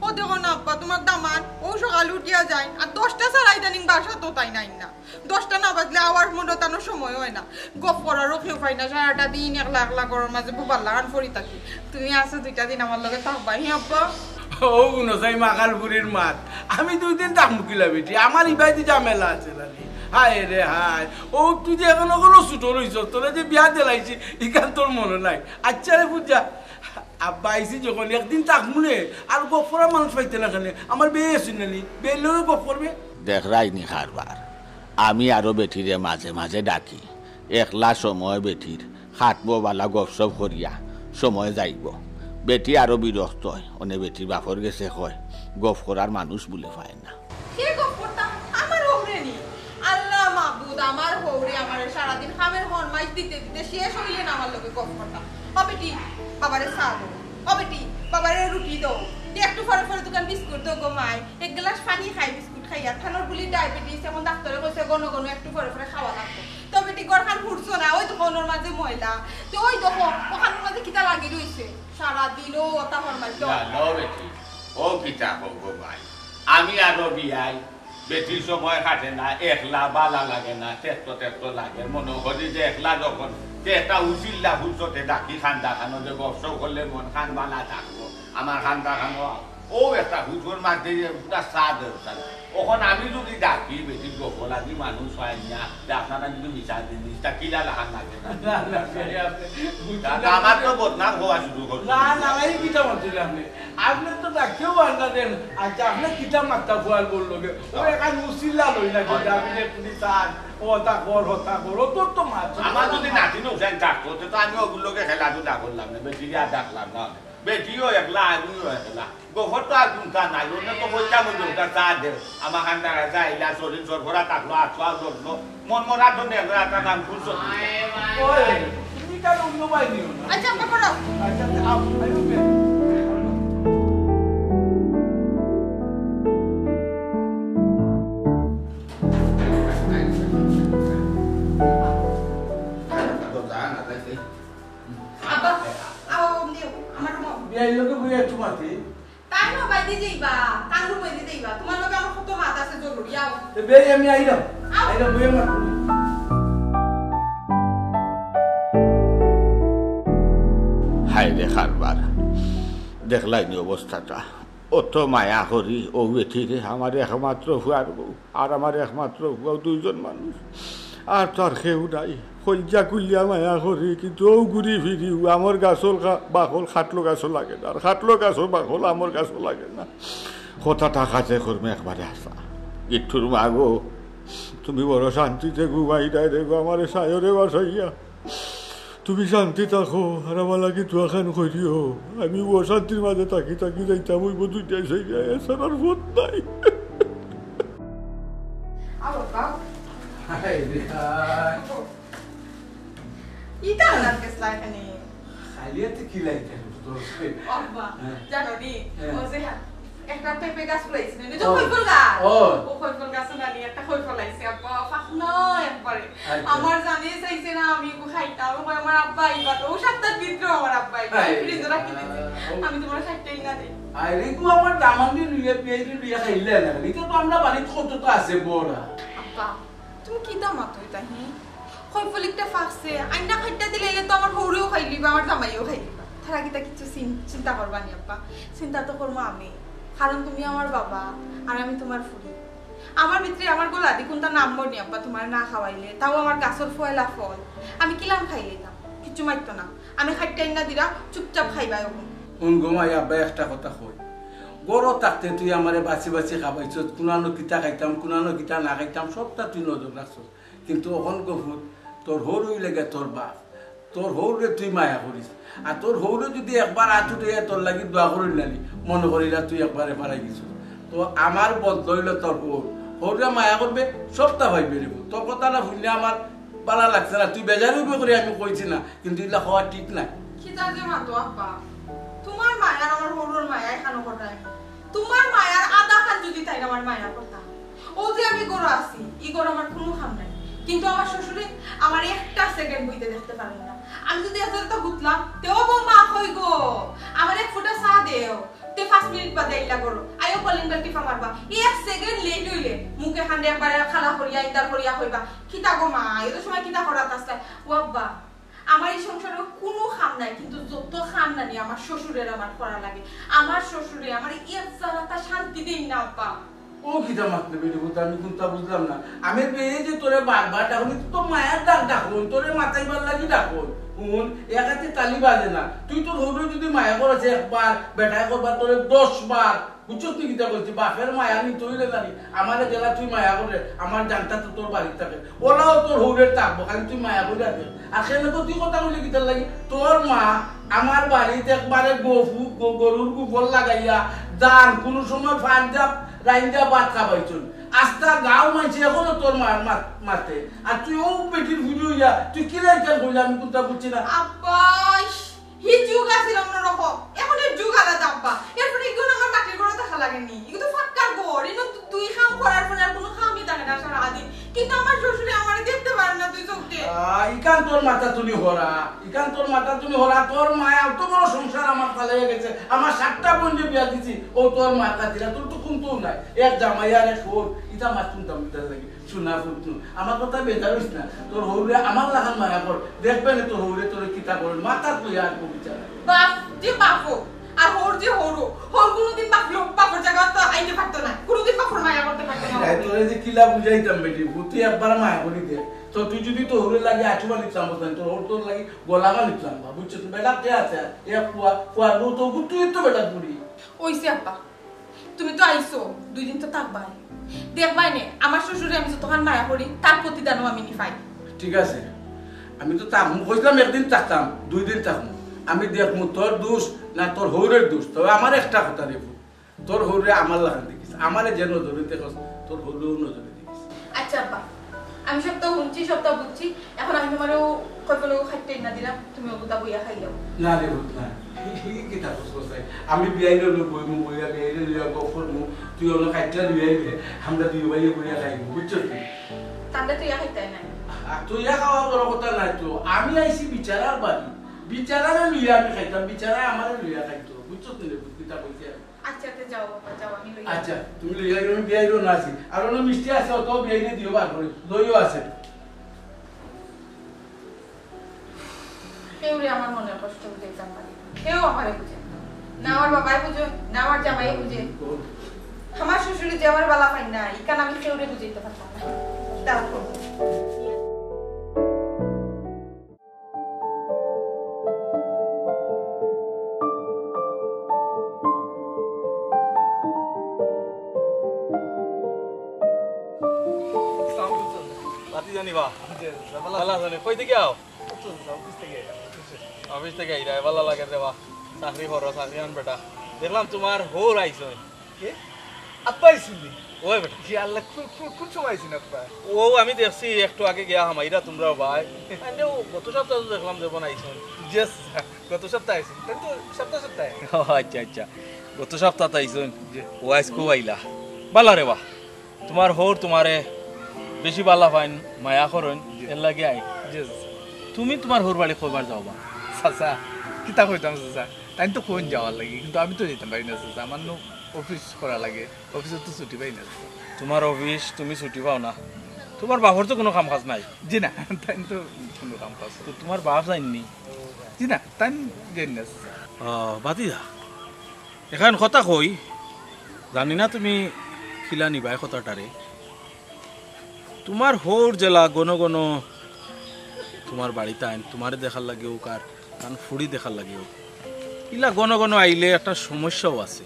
ও দেখো না আব্বা, তোমার দামান ও সকালে উঠিয়া যায়, আর দশটা ছাড়া ইদানিং বাসাত তাইন আইন না। দশটা না বাজলে আওয়ার মনে তানোর সময় অয় না। গফ করারও কেউ পাই না, সারাটা দিন একলা একলা ঘরর মাঝে বুবার লাখান পড়ি থাকি। তুমি আছো দুইটা দিন আমার লগে থাকবায়, হি আব্বা? ও গুনো চাই মাকালপুরীর মাত, আমি দুই দিন থাকমু কিলা বেটি, আমার ইবাদি ঝামেলা আছে নানি। হায় রে হায়, ও তুই যে এখনো কোনো ছুটো রইছস, তোরে যে বিয়া দিলাইছি, ইখান তোর মনো নাই। আচ্ছা রে পূজা, আব্বা আইছি যখন একদিন থাকমু নে, আর গফ করার মানুষ পাইতে না কেনে? আমার বেয়াই আছইন নানি, বেয়াইর লগে গফ করবে। দেখরায়নি কারবার, আমি আরো বেটিরে মাঝে মাঝে ডাকি, একলা সময় বেটির খাটবো ভালা গফসফ করিয়া সময় যাইবো। বেটি আরো বিরক্ত অয়, অনে বেটির বাপর গেছে কয়, গফ করার মানুষ বুলে পায় না। কে গফ করতাম? আমার হউরে নি। আল্লাহ মাবুদ, আমার হউরে আমারে সারাদিন কামের হরমাইশ দিতে দিতে শেষ অইলে না আমার লগে গফ করতাম। ও বেটি, বাবারে চা দেও। ও বেটি, বাবারে রুটি দেও। তে একটু পরে পরে দুখান বিস্কুট দেও গো মাই। এক গ্লাস পানি খাই বিস্কুট খাইয়া। তানোর বুলি ডায়াবেটিস, এখন ডাক্তরে কইছে ঘন ঘন একটু পরে পরে খাওয়া লাগবো। তে বেটি ঘরখান হুড়ছো না, ওই তো কোনোর মাঝে ময়লা। তে ওই দেখো, ওখানোর মাঝে কিতা লাগি রইছে। সারাদিন ও ওটা হরমাইশ দেও। না, না বেটি, ও কিতা কও গো মাই। আমি আরো বিয়াই, বেটির সময় কাটে না, একলা ভালা লাগে না, তেক্ত তেক্ত লাগে। মনো করি যে একলা যখন, তে একটা উচিল্লা ফুরসতে ডাকি কান্দাখানো যে গফসফ করলে মনখান ভালা থাকবো, আমার কান্দাখানো। ও একটা হুজুর মাঝে যে পুরা চা দেও। অখন আমি যদি ডাকি বেটির গফ লাগি মানুষ অয় না, যে আপনারা কিন্তু মিছা জিনিসটা কিলা লাখান লাগে না। না, না, সে আপনি বুঝলেন না। আমার তো বদনাম হওয়া শুরু করছে। না, না, এই কিতা বলছিলেন আপনি? আপনি তো ডাকিও আনলা দেন। আচ্ছা, আপনি কিতা মাত্তা ফুয়ার বললো গে? ও এখান উচিল্লা লই না, কিন্তু আপনি যে তুমি চান, ও তা কর, ও তা কর, ও তোর তো মাছ। আমার যদি নাতিন হুসেন থাকতো, তে তো আমি ওগুলোকে খেলাধুলা করলাম না, বেটিরে আর ডাকলাম না। বেটিও একলা, আমিও একলা। গফর তো আর কুনটা নাই, অন্য তো কইতাম অইলো, ওটা চা দে। আমার খান দেখা যায়, ইলা শরীর সরবরা থাকলো, আত্মা ধরলো, মন মরা তো নেগরা, একটা কাম খুলছো। ওই, তুমি কেন অন্য বাই নিও না? আচ্ছা, আমরা করো। আচ্ছা, আচ্ছা, আও, আইও, বে। আব্বা, আও, নিও, আমার রুমো। বিয়াইর লগে বইয়া একটু মাতি। তাই না, বাইদি যাইবা, কাঙ্গুর বাইদি যাইবা। তোমার লগে আমার কত মাত আছে জরুরি, আও। এ বেই, আমি আইলাম। আও। আইলাম, বইয়া মাত। হায় রে কারবার, দেখলায়নি অবস্থাটা। অত মায়া করি অউ বেটিরে, আমার একমাত্র ফুয়ার বউ। আর আমার একমাত্র ফুয়াও দুইজন মানুষ, আর তো আর কেউ নাই। কইলজা খুলিয়া মায়া করি, কিন্তু অউ ঘুরি ফিরিও আমর গাছর কা-, বাকল খাটলো গাছো লাগে না, আর খাটলো গাছর বাকল আমর গাছো লাগে না। কথাটা কাজে কর্মে একবারে হাছা। গিট্টুর মা গো, তুমি বড় শান্তিতে ঘুমাইরায় রে গো, আমারে সায়রে বাসাইয়া। তুমি শান্তি থাকো, আর আমার লাগি দোয়াখান করিও। আমি অশান্তির মাঝে থাকি থাকি যাইতাম অইবো দুনিয়া ছাড়িয়া, এছাড়া আর পথ নাই। আও বাবা। হায় রে হায়। ইটা আনার গেছলা এখানে। খালি হাতে কি লাইতে হবে তোর? আব্বা, হ্যাঁ। জানো নি, হ্যাঁ। ও যে হা-, একটা পেঁপে গাছ ফুলাইছে না, ও। খইফল গাছ। ও। ও খইফল গাছ না নি, একটা খইফল আইছে, আব্বা, ফাঁক না একবারে। আচ্ছা। আমার জানে চাইছে না, আমি এগু খাইতাম। ও আমার আব্বা আইবা তো, ও সাতটার ভিতরে আমার আব্বা আইবা, আমি আয়, ফ্রিজে রাখি দিছি। আহ, ও। আমি তোমার সাতটাই না দেই। আরে গো, আমার দামান্দি লইয়া, পিয়াইরে লইয়া খাইলে না। এটা তো আমরা বাড়িত কত তো আছে বড়া। আব্বা, তুমি কিতা মাতো ইতা, হি? খইফল একটা ফাঁকছে, আইনা খাইটা দিলে তো আমার হউরেও খাইলিবা, আমার জামাইও খাইলিবা। তারা কিতা কিচ্ছু চিন-, চিন্তা করবা নি আব্বা? চিন্তা তো করবো আমি, কারণ তুমি আমার বাবা, আর আমি তোমার ফুড়ি। আমার ভিতরে আমার গলাদি কোনটা নামবো নি আব্বা, তোমার না খাওয়াইলে, তাও আমার গাছর পয়লা ফল, আমি কিলান খাইলিতাম, কিচ্ছু মাইতো না। আমি খাইটা আইনা দিরা, চুপচাপ খাইবা এখন। হুন গো মাই, আব্বা একটা কথা কই, গরো থাকতে তুই আমারে বাছি বাছি খাবাইছস, কুনানো কিতা খাইতাম, কুনানো কিতা না খাইতাম, সবটা তুই নজর রাখছস। কিন্তু অখন গফুত তোর হউর অইলে গিয়া তোর বাপ, তোর হউররে তুই মায়া করিস। আর তোর হউরে যদি একবার আত উঠাইয়া তোর লাগি দোয়া করইন নানি, মনো করিলা তুই একবারে পারাই গেছস। তো আমার বদল অইলো তোর হউর। হউরে মায়া করবে, সবতা পাইবে রে। তোর কথাটা হুনিয়া আমার ভালা লাগছে না। তুই বেজার অইবে করি আমি কইছি না, কিন্তু ইলা কওয়া ঠিক নায়। কিতা যে মাতো আব্বা, তুমার মায়া আর আমার হউরর মায়া একখানো কথা নায়। তুমার মায়ার আধাখান যদি তাইন আমার মায়া করতা, অউ যে আমি ঘরো আছি, ই ঘরো আমার কুনু কাম নাই, কিন্তু আমার শ্বশুরে আমারে একটা second বইতে দেখতে পারইন না। আমি যদি এত এত হুতলাম, তেও বউ মা কই গো, আমারে এক ফুটা চা দেও। তে পাঁচ মিনিট বাদে আইলা ঘরো, আইয়া calling bell টিপা মারবা। ই এক second late অইলে মুখ এখান দিয়া একবারে কালা করিয়া, ইন্দার করিয়া কইবা, "কিতা গো মা, এত সময় কিতা করাত আছলায়?" ও আব্বা, আমার ই সংসারো কুনু কাম নাই, কিন্তু যত কাম নানি আমার শ্বশুরের আমার করা লাগে। আমার শ্বশুরে আমারে এক জাগাত শান্তি দেইন না আব্বা। ও কিতা মাতলে বেটি পুত, আমি কুনতা বুঝলাম না। আমি বেয়ে যে তোরে বারবার ডাকনি, তো মায়ার ডাক ডাকইন, তোরে মাতাইবার লাগি ডাকইন। হুন, এক আতে তালি বাজে না। তুই তোর হউরে যদি মায়া করস একবার, বেটায় করবা তোরে দশ বার। বুঝছস নি কিতা কইছি? বাপের মায়া নিতে অইলে জানি, আমারে যেলা তুই মায়া কররে, আমার জানটা তো তোর বাড়িত থাকে। অলাও তোর হউরের থাকবো, খালি তুই মায়া করিয়া দে। আর কেনে তো তুই কথা কইলে কিতার লাগি? তোর মা আমার বাড়িত একবারে গফু, গ-, গরুর গোবর লাগাইয়া, ধান কুনু সময় পাঞ্জাব রাইন্দা ভাত খাবাইছইন। আস্তা গাঁও মানষে এখনো তোর মার মাত-, মাতে। আর তুই অউ বেটির ফুড়ি অইয়া তুই কিলা ইখান কইলে আমি কুনতা বুঝছি না। আব্বা, ইস, হি যুগ আছিল অন্যরকম। এখন এর যুগ আলাদা আব্বা। এরপরে ইগুন আমার মাটির ঘরো থাকা লাগেনি। ইগু তো পাক্কা ঘর। ইনো তো দুই কাম করার পরে আর কুনু কামই থাকে না সারাদিন। কিন্তু আমার শ্বশুরে আমারে দেখতে পারে না দুই চোখে। আহ, ইখান তোর মাথা তুলি হরা। ইখান তোর মাথা তুলি হরা। তোর মায় অত বড় সংসার আমার ফালাইয়া গেছে। আমার সাতটা বইনরে বিয়া দিছি। অউ তোর মার খাতিরা। তোর তো কুন্তাউ নাই। এক জামাই আর এক হউর। ইতা মাত কুন্তা মুখে লাগে। শোনা পুত, আমার কথা বেজার অইস না। তোর হউরে আমার লাখান মায়া কর। দেখবে না তোর হউরে তোরে কিতা করে। মাথাত লইয়া আর কবি চালা। বাপ যে বাপ হোক, আর হউর যে হউর হোক, হউর কুনুদিন বাপ লোক, বাপর জাগাত তো আইতে পারতো না। কুনুদিন বাপর মায়া করতে পারতো না। এই তোরে যে কিলা বুঝাইতাম বেটি, তুই একবার মায়া করি দে। তো তুই যদি তোর হউরে লাগি আঁচু বানিতাম বলতাম, তোর হউর তোর লাগি গলা বানিতাম বা, বুঝছো? তুই বেটা কে আছে? এ ফুয়া, ফুয়ার বউ তো তুই তো বেটা বুড়ি। অইছে আব্বা, তুমি তো আইছো, দুই দিন তো থাকবায়। দেখবায় নে, আমার শ্বশুরে আমি যতখান মায়া করি, তার প্রতিদানও আমি নিপাই। ঠিক আছে, আমি তো থাকমু, কইছিলাম একদিন থাকতাম, দুই দিন থাকমু। আমি দেখমু তোর দোষ না তোর হউরের দোষ। তবে আমার একটা কথা রে পুত, তোর হউরে আমার লাখান দেখিস, আমারে যে নজরে দেখস, তোর হউরেও নজরে দেখিস। আচ্ছা আব্বা, আমি সবতা হুনছি, সবতা বুঝছি। এখন আমি তুমারে অউ কইফলর খাইট্টা না দিলাম, তুমি অগুতা বইয়া খাইলাও। না রে পুত, না। ই, ই কিতা কস কছাই? আমি বিয়াইনর লগে বইমু, বইয়া বিয়াইনর লগে গপ করমু, তুই অনো খাইট্টা লইয়া আইবে, আমরা দুই ভাইয়ে বইয়া খাইমু, বুঝছস নি? তাইলে তুই ইয়া খাইতায় নায়। আর তুই ইয়া খাওয়া বড় কথা নায় তো। আমি আইছি বিচারার বাড়ি, বিচারারে লইয়া আমি খাইতাম, বিচারায় আমারে লইয়া খাইতো, বুঝছস নি রে পুত, কিতা কইছি আমি? আচ্ছা, তে যাও বাবা, যাও, আমি লই আচ্ছা, তুমি লইয়া আইও, আমি বিয়াইনর না আছি। আর অনো মিষ্টি আছে, অত বিয়াইনে দিও বার করি, দইও আছে। কেউরে আমার মনের কষ্ট বুঝাইতাম পারি না। কেউ আমারে বুঝে না। না আমার বাবায় বুঝে, না আমার জামাইয়ে বুঝে। আমার শ্বশুরে যে আমারে বালা পাইন না, ইখান আমি কেউরে বুঝাইতে পারতাম না। তারপর ভাতিজা নি বা? জি, জি, ভালা ভালা আছো নি? কই থাকি আও? অফিস থাকি। অফিস থাকি আইরায়, ভালা লাগে রে বা। চাকরি করো, চাকরি আন বেটা। দেখলাম তুমার হউর আইছইন। কে? আব্বা আইছইন নি? ওই বেটা। জি আল্লাহ, কোন, কোন, কোন সময় আইছইন আব্বা? ও আমি দেখছি একটু আগে গিয়া হামাইরা তুমরার বায়। আইন্দে ও গত সপ্তাহ তো দেখলাম যেবন আইছইন। জি স্যার, গত সপ্তাহ আইছইন। তাইলে তো সপ্তাহ সপ্তাহ। ও আচ্ছা, আচ্ছা। গত সপ্তাহ তো আইছইন। জি। ও আইজকু আইলা। ভালা রে বা। তুমার হউর তুমারে বেশি ভালা পাইন, মায়া করইন, জি। এর লাগি আইন। জি, জি, স্যার। তুমি তুমার হউর বাড়ি কয়বার যাও বা? চাচা, কিতা কইতাম চাচা? তাইন তো কইন যাওয়ার লাগি, কিন্তু আমি তো যাইতাম পারি না চাচা। আমার নু অফিস করা লাগে, অফিসো তো ছুটি পাই না চাচা। তুমার অফিস, তুমি ছুটি পাও না। তুমার বাপর তো কুনু কাম কাজ নাই। জি না, তাইন তো কুনু কাম কাজ তো তুমার বাপ যাইন নি? জি না, তাইন যাইন না চাচা। ও, বাদ দিয়া। এখান কথা কই, জানি না তুমি কিলা নিবায় কথাটারে। তুমার হউর যেলা ঘন ঘন তুমার বাড়িত আইন, তুমারে দেখার লাগি অউক আর তান ফুড়ি দেখার লাগি অউক, ইলা ঘন ঘন আইলে একটা সমস্যাও আছে।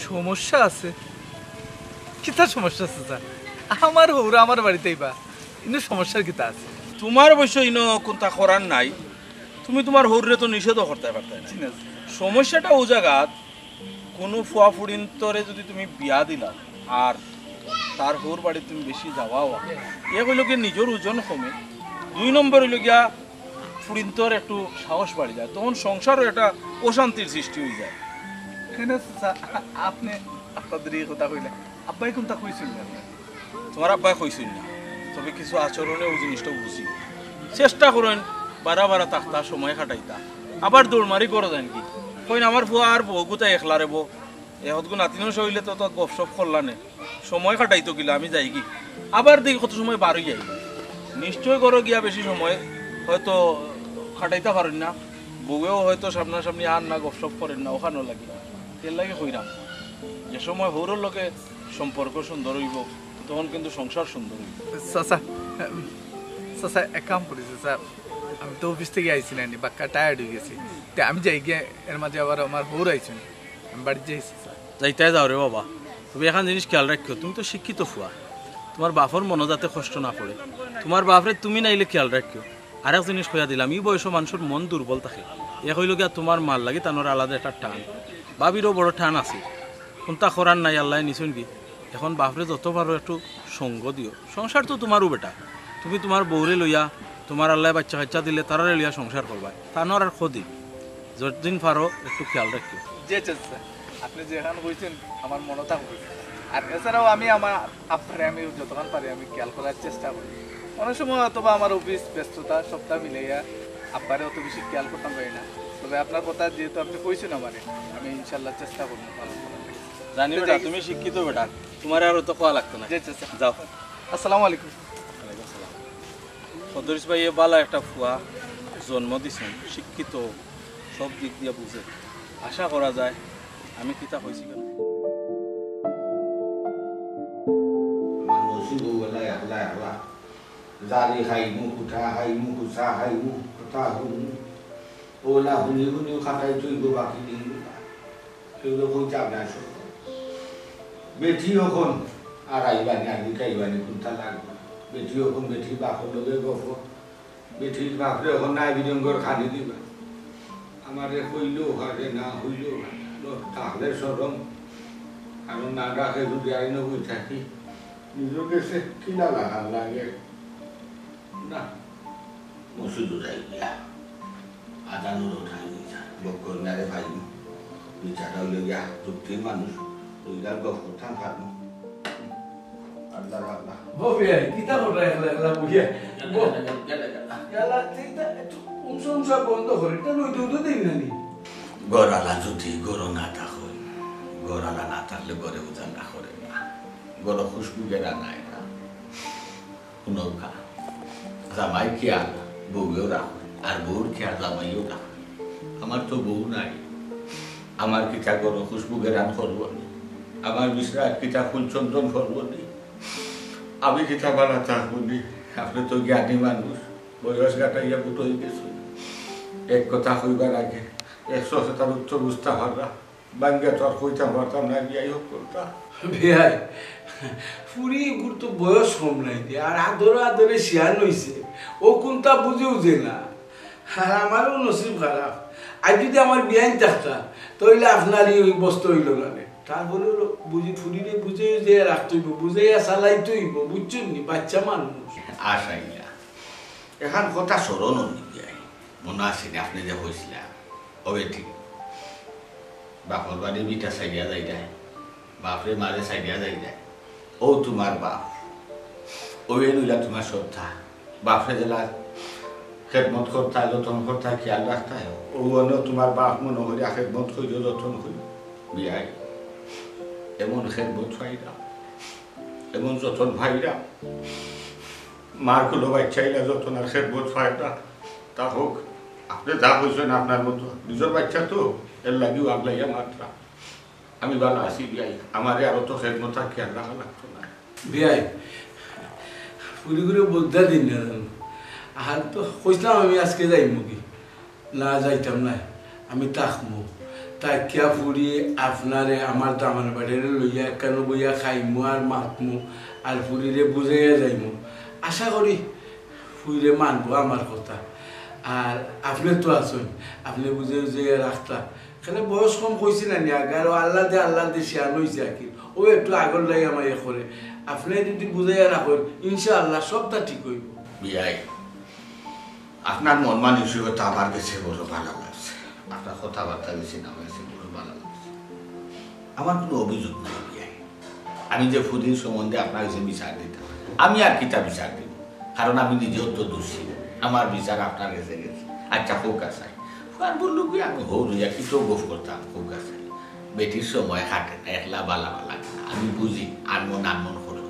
সমস্যা আছে? কিতা সমস্যা আছে চাচা? আমার হউর আমার বাড়িত আইবা, ইনো সমস্যার কিতা আছে? তুমার অবশ্য ইনো কুন্তা করার নাই, তুমি তুমার হউররে তো নিষেধও করতায় পারতায় না। জি না, জি। সমস্যাটা অউ জাগাত, কুনু ফুয়া ফুড়িন্তরে যুদি তুমি বিয়া দিলাও, আর তার হউর বাড়িত তুমি বেশি যাওয়া অওয়া। এক অইলো গিয়া নিজর ওজন কমে, দুই নম্বর অইলো গিয়া ফুড়িন্তর একটু সাহস বাড়ি যায়, তখন সংসারও একটা অশান্তির সৃষ্টি অইযায়। কেনে চাচা, আপনে আপনাদের এই কথা কইলা, আব্বায় কুনতা কইছইন না? তোমার আব্বায় কইছইন না, তবে কিছু আচরণে অউ জিনিসটা বুঝি। চেষ্টা করইন বারা বারা থাকতা, সময় কাটাইতা, আবার দৌড়মারি করো যাইন কি? কইন আমার ফুয়া আর বউগুতা একলা রেবো, এ হতগু নাতিন অইলে তো, তো গপসপ করলা নে, সময় কাটাইতো কিলা, আমি যাইগি। আবার দেখি কত সময় বার অইযায়। নিশ্চয় ঘরো গিয়া বেশি সময় হয়তো কাটাইতা পারইন না, বউয়েও হয়তো সামনাসামনি আর না, গপসপ করইন না, অখানর লাগি। এর লাগি কইরাম, যে সময় হউরর লগে সম্পর্ক সুন্দর অইবো, তখন কিন্তু সংসার সুন্দর অইবো। চাচা, চাচা, এক কাম করি চাচা, আমি তো অফিস থাকি আইছি না নি, বাক্কা টায়ার্ড অইগেছি। তে আমি যাইগিয়া, এর মাঝে আবার আমার হউর আইছইন, আমি বাড়িত যাই চাচা। যাইতায় যাও রে বাবা, তবে এখান জিনিস খেয়াল রাখিও, তুমি তো শিক্ষিত ফুয়া, তোমার বাপর মনো যাতে কষ্ট না পড়ে, তোমার বাপরে তুমি নাইলে খেয়াল রাখিও। আরেক জিনিস কইয়া দিলাম, ই বয়সো মানষর মন দুর্বল থাকে। এক অইলো গিয়া তোমার মার লাগি তানর আলাদা একটা টান, ভাবিরও বড় টান আছে, কুনতা করার নাই, আল্লায় নিছইন গি। এখন বাপরে যত পারো একটু সঙ্গ দিও, সংসার তো তোমারও বেটা, তুমি তোমার বউরে লইয়া, তোমার আল্লায় বাচ্চা কাচ্চা দিলে তারারে লইয়া সংসার করবায়, তানর আর কদিন, যতদিন পারো একটু খেয়াল রাখিও। জি চাচা, আপনে যেখান কইছইন আমার মনো থাকবো। আর এছাড়াও আমি আমার আব্বারে আমি যতখান পারি আমি খেয়াল করার চেষ্টা করি। অনেক সময় হয়তো বা আমার অফিস ব্যস্ততা সবটা মিলাইয়া আব্বারে অত বেশি খেয়াল করতাম পারি না, তবে আপনার কথা যেহেতু আপনে কইছইন আমারে, আমি ইনশাল্লাহ চেষ্টা করমু পালন করার লাগি। জানি তো বেটা, যাই। তুমি শিক্ষিত বেটা, তোমারে আর অত কওয়া লাগতো না। জি চাচা। যাও। আসসালামু আলাইকুম। ওয়ালাইকুম আসসালাম। সদরিশ ভাইয়ে বালা একটা ফুয়া জন্ম দিছইন, শিক্ষিত, সব দিক দিয়া বুঝে। আশা করা যায়, আমি কিতা কইছি কেনে? আমার নসিব অউ বেলা একলা একলা। জারি খাইমু, কুঠা খাইমু, কুচা খাইমু, কথা হুনমু। অউলা হুনি হুনিউ কাটাইতো অইবো বাকি দিনগুলা। কেউরে কইতাম নায় সব। বেটি অখন আর আইবা নি, আর আইবা নি, কুনতা লাগবো। বেটি অখন বেটির বাপর লগে গফ। বেটির বাপরে অখন নাই বিরঙ্গর খানি দিবা। আমারে কইলেও পারে না, কইলেও পারে না। লো, তাহলে শরম। কারণ না ডাকে যদি আইন বই থাকি, নিজর গেছে কিলা লাখান লাগে। না, মসজিদো যাই গিয়া। আজানর time অইছে। বক্কর মিয়ারে পাইমু। বিচারটা অইলো গিয়া যুক্তির মানুষ। দুইটা গপ করতাম পারমু। আল্লাহ, আল্লাহ। বউ বিয়াই, কিতা কররা একলা একলা বইয়া? বউ। ইয়ালা, তুই তা একটু উমসা উমসা গন্ধ করে, এটা রইদে উদে দিন না নি? ঘরআলা যদি ঘরো না থাকইন, ঘরআলা না থাকলে ঘরে উজান না করে না। ঘরো খুশবু গেরা নাই না। হুনউক্কা, জামাইর খেয়াল বউয়েও রাখইন, আর বউর খেয়াল জামাইয়েও রাখইন। আমার তো বউ নাই, আমার কিতা ঘরো খুশবু গেরান করবো নি? আমার বিছনাত কিতা ফুল চন্দন করবো নি? আমি কিতা বালা থাকবো নি? আপনে তো জ্ঞানী মানুষ, বয়স গাটাইয়া বুড়া অইগেছইন। এক কথা কইবার আগে একশো কথার উত্তর বুঝতা পাররা। ভাঙ্গিয়া তো আর কইতাম পারতাম না, বিয়াই হক্কলতা। বিয়াই, ফুড়ি গুর তো বয়স কম নাই দে, আর আদরে আদরে শিয়ান অইছে, অউ কুনতা বুঝেউ যে না। আর আমারও নসিব খারাপ, আইজ যদি আমার বিয়াইন থাকতা, তাইলে আপনার ই অবস্থা অইলো না রে। তারপরেও বুঝি ফুড়িরে বুঝাইয়া রাখতে অইবো, বুঝাইয়া চালাইতে অইবো, বুঝছইন নি, বাচ্চা মানুষ। আশাইয়া, এখান কথা স্মরণ অইল গিয়া, মনো আছে নি আপনে যে কইছিলা, অবে ঠিক। বাপর বাড়ি ভিটা ছাড়িয়া যাইরায়, বাপরে মারে ছাড়িয়া যাইরায়। অউ তুমার বাপ, অউ অইলা তুমার সত্তা। বাপরে যেলা খেদমত করতায়, যতন করতায়, খেয়াল রাখতায়, অউ অনো তুমার বাপ মনো করিয়া খেদমত করিও, যতন করিও। বিয়াই, এমন খেদমত পাইরাম, এমন যতন পাইরাম, মার কুলো বাইচ্চা অইলা যতন আর খেদমত পায় না। তা হউক, আপনে যা কইছইন আপনার মতো, নিজর বাইচ্চা তো, এর লাগিউ আগলাইয়া মাতরা। আমি বালা আছি বিয়াই, আমারে আর অত খেদমত আর খেয়াল রাখা লাগতো না। বিয়াই, ফুড়ি গুরে বদ্দা দিন না জানো। আর তো কইছলাম আমি আইজকে যাইমুগি। না, যাইতাম নায়, আমি থাকমু। থাকিয়া ফুড়ি আপনারে আমার দামান বাড়িরে লইয়া একখানো বইয়া খাইমু আর মাতমু, আর ফুড়িরে বুঝাইয়া যাইমু। আশা করি ফুড়িয়ে মানবো আমার কথা। আর আপনে তো আছইন, আপনে বুঝাইয়া রাখতা। কেনে বয়স কম কইছি না নি, আগে আরো আল্লাদে আল্লাদে শিয়ান অইছে আর কি। ও একটু আগর লাই আমায় ইয়ে করে। আপনে যদি বুঝাইয়া রাখেন, ইনশাআল্লাহ সবটা ঠিক অইবো। বিয়াই, আপনার মন মানসিকতা আমার গেছে বড় ভালা লাগছে, আপনার কথাবার্তা গেছে না, আমার গেছে বড় ভালা লাগছে। আমার কোনো অভিযোগ নাই বিয়াই। আমি যে ফুরির সম্বন্ধে আপনার গেছে বিচার দিতাম, আমি আর কিতা বিচার দিব? কারণ আমি নিজেও তো দোষী, আমার বিচার আপনার গেছে গেছে। আচ্ছা, হোক আছাই, ফুয়ার বললু কি আমি হউর অইয়া কিতা গফ করতাম, হোক আছাই। বেটির সময় কাটে না, একলা বালা বালা লাগে না। আমি বুঝি, আনমন আনমন করো।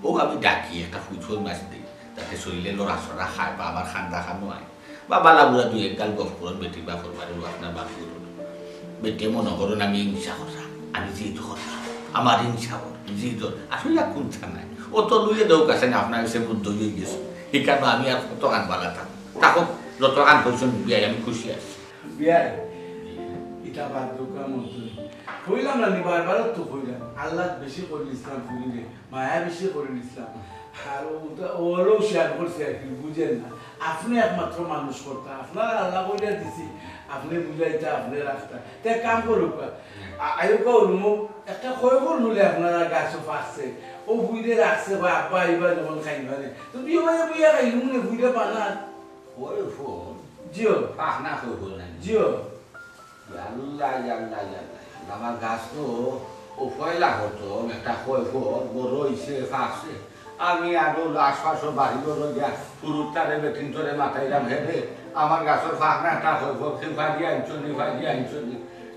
ও আমি ডাকি, একটা ফুচুর মাছ দিই, যাতে শরীরে লড়াচড়া খায় বা আবার খান্দা খানো হয়। বা বালা বুড়া দুই এক গাল গফ করন বেটির বাপর বাড়ি, ও আপনার বাপ করুন। বেটিয়ে মনে করুন আমি হিংসা করলাম, আমি জিদ করলাম, আমার হিংসা কর, জিদ কর। আসলে আর কোন চা নাই। ও তো লুইয়ে দেও কাছে না, আপনার গেছে বুদ্ধ হয়ে গেছে। এই কারণে আমি আর কত কান বালা থাকবো। থাকুক, যত কান করছেন বিয়াই, আমি খুশি আছি। বিয়াই, ইটা বাদ দোকান মতো। কইলাম না নি, বারবার তো কইলাম। আল্লাহ বেশি করে ইসলাম ফুরিরে, মায়া বেশি করে ইসলাম। আর ও তো, ও হলেও শেয়ার করছে আর কি, বুঝেন না। আপনি একমাত্র মানুষ করতা, আপনার আল্লাহ কইরা দিছি, আপনি বুঝাইতা, আপনি রাখতা। তে কাম করুক, আ-, আয়ুকা উলমু, একটা কয় ফল হলে আপনারা গাছও ফাঁকছে, ও বুঝে রাখছে বা আব্বা আইবা যখন খাইবা রে। তো বিয়ে হয়ে বুঝে খাইলু মনে বুঝে বানার। কয় ফল? জিও। পাখনা কয় ফল নাই। জিও। ইয়াল্লা, ইয়াল্লা, ইয়াল্লা, ইয়াল্লা। আমার গাছ তো ও পয়লা করতো, একটা কয় ফল, বড় হইছে, ফাঁকছে। আমি আরো আশপাশও বাড়ি বড় গিয়া, পুরুত তারে বেটিন তোরে মাতাইলাম, হে রে, আমার গাছর ফাঁকনা একটা কয় ফল, কেউ ফাঁকি আনছো নি, ফাঁকি আনছো নি।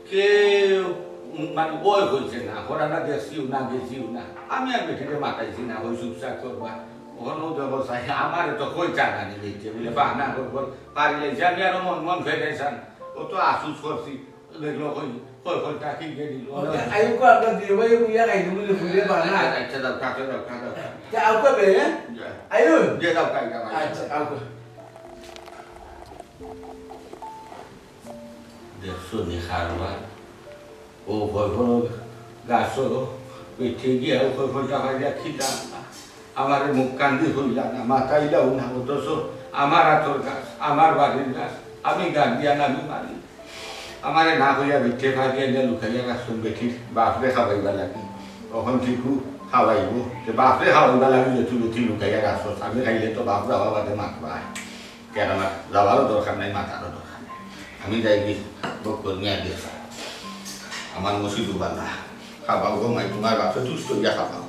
কেউ, উম, মানে, ওই হইছে না, করা না দেখছিও না, গেছিও না। আমি আর বেটিরে মাতাইছি না, ওই চুপচাপ করবা। ওখানেও দেখো চাই, আমারে তো কই চানা নি দিতে, বলে, বাহানা কর, কর, পারিলে যে আমি আরো মন মন ফেরাইছান। ও তো আসুস করছি, দেখলো কই, কই, কই, টাকি গিয়ে দিল। আয়ুকা আমরা দিয়ে ভাই, মুইয়া খাই দিমু, যে ফুলে বানা। আচ্ছা, আচ্ছা, দাও, কাকে দাও, কাকে দাও। তে আউকা বে, হ্যাঁ? যা। আয়ু? যে দাও, কাকে দাও, আচ্ছা, আউকা। দেখছো নি কারবার? ও কয় ফল গাছও পিঠে গিয়া ও কয় ফলটা পাইয়া খিদা। আমারে মুখ কান্দি হইলা না, মাতাইলাও না, অথচ আমার হাতর গাছ, আমার বাড়ির গাছ, আমি গার্ডিয়ান, আমি মালিক। আমারে না কইয়া ভিতরে ফাঁকি আনিয়া লুকাইয়া রাখছুন বেটির বাপরে খাওয়াইবার লাগি। অখন ঠিকউ খাওয়াইবো। তে বাপরে খাওয়াইবার লাগি যে তুই বেটি লুকাইয়া রাখছস, আমি খাইলে তো বাপ যাওয়া বাদে মাতবায়। কেন আমার যাওয়ারও দরকার নাই, মাতারও দরকার নাই। আমি যাই কি, ভোগ করি নিয়ে আগে। আমার মসজিদ বান্ধা। খাবাও গো মাই, তোমার বাপে সুস্থ হইয়া খাবাও।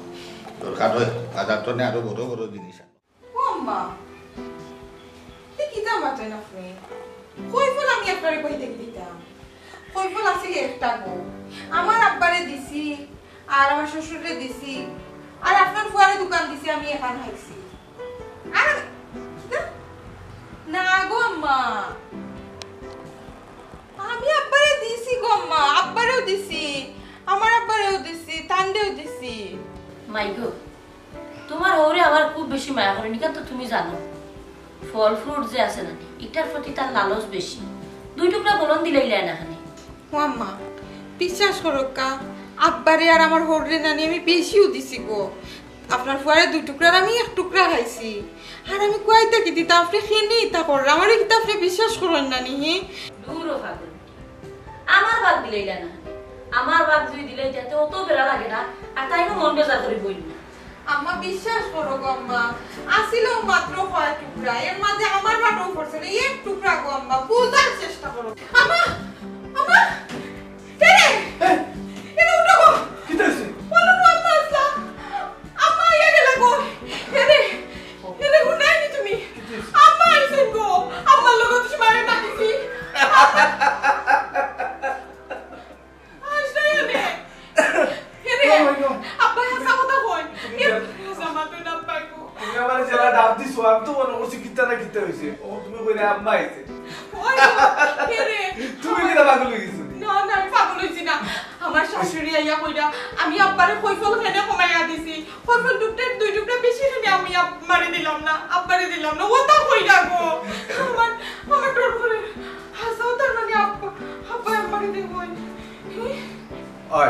দরকার হয়, বাজার তো নেই, আরো বড় বড় জিনিস আছে। ও আম্মা, তে কিতা মাতেন আপনি? কই ফল আমি আপনারে কই দেখি দিতাম? কই ফল আছিল একটা গো। আমার আব্বারে দিছি, আর আমার শ্বশুররে দিছি, আর আপনার ফুয়ারে দোকান দিছি, আমি এখান খাইছি। আর কিতা? না গো আম্মা, আমি আব্বারে দিছি গো আম্মা, আব্বারেও দিছি, আমার আব্বারেও দিছি, তানরেও দিছি। মাই গো, তোমার হউরে আমার খুব বেশি মায়া করে, নিকা তো তুমি জানো। ফল ফ্রুট যে আছে নানি, ইটার প্রতি তার লালচ বেশি। দুই টুকরা বলন দিলাইলা না খানি। ও আম্মা, বিশ্বাস করো কা, আব্বারে আর আমার হউরে নানি আমি বেশিও দিছি গো। আপনার ফুয়ারে দুই টুকরার আমি এক টুকরা খাইছি। আর আমি কইতা কি দিতা, আপনি খেয়ে ইতা কররা, আমারে কিতা আপনি বিশ্বাস করইন না নি, হি? দূর ও ফাগুন। আমার ভাগ দিলাইলা না। আমার ভাগ যদি দিলাইতা তে অত বেড়া লাগে না, আর তাইনও মন বেজার করি বইল না। আম্মা, বিশ্বাস করো গো আম্মা, আসিলও মাত্র কয় টুকরা, এর মাঝে আমার বাটও পড়ছে না, এক টুকরা গো আম্মা, বুঝার চেষ্টা করো। আম্মা, আম্মা, এরে, এরে উঠো গো। কিতা হইছে? বলো না আম্মা আসলা। আম্মা আইয়া গেলা গো। এরে, এরে হুনাই নি তুমি? কিতা হইছে? আম্মা আইছেন গো। আম্মার লগে তো সবাই মাতিছি। আসলে এরে। এরে, ও মাই গড। আব্বা হাসা কথা কই। তুমি এ, জান- হাসা মাতো না পাই গো। তুমি আমারে যেলা ডাক দিছো, আমি তো মনে করছি কিতা না কিতা হইছে। ও, তুমি কইরা আম্মা আইছে। ওই গো, এরে। তুমি কিতা পাগল হয়ে গেছো? না, না, আমি পাগল হইছি না। আমার শাশুড়ি আইয়া কইরা, আমি আব্বারে কই ফল খেনে কমাইয়া দিছি। কই ফল টুকটার দুই টুকরা বেশি খেনে আমি আব্বারে দিলাম না, আব্বারে দিলাম না। ও তা কইরা গো। আমার, আমার ডর করে। হাসাও তার মানে আব্বা, আব্বা আম্মারে দেখইন। ওই,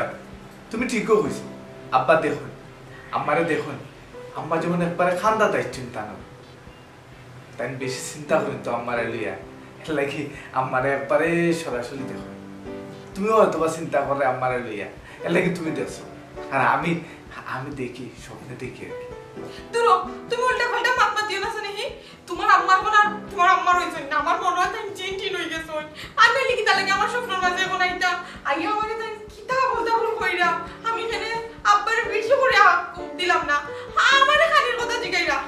তুমি ঠিকও কইছো। আব্বা দেখইন, আম্মারে দেখইন। আম্মা যেমন একবারে খান্দা দায়িত্ব চিন্তা না। তাই বেশি চিন্তা করি তো আম্মারে লইয়া। এর লাগি আম্মারে একবারে সরাসরি দেখইন। তুমিও হয়তো বা চিন্তা করে আম্মারে লইয়া। এর লাগি তুমি দেখছো। আর আমি, আমি দেখি, স্বপ্নে দেখি আর কি। দূরো, তুমি উল্টা পাল্টা মাত মাতিও না, শুনি? তোমার আম্মা এখন আর তোমার আম্মা রইছইন না, আমার মনে হয় তাই জিন টিন হয়ে গেছে। আমি লিখি তার লাগে আমার স্বপ্নর মাঝে এখন আইতা, আইয়া আমারে তাই কিতা বলতা বল কইরা, আমি এখানে আব্বারে বেশি করে আ-, দিলাম না। আমারে খানির কথা জিগাইরা,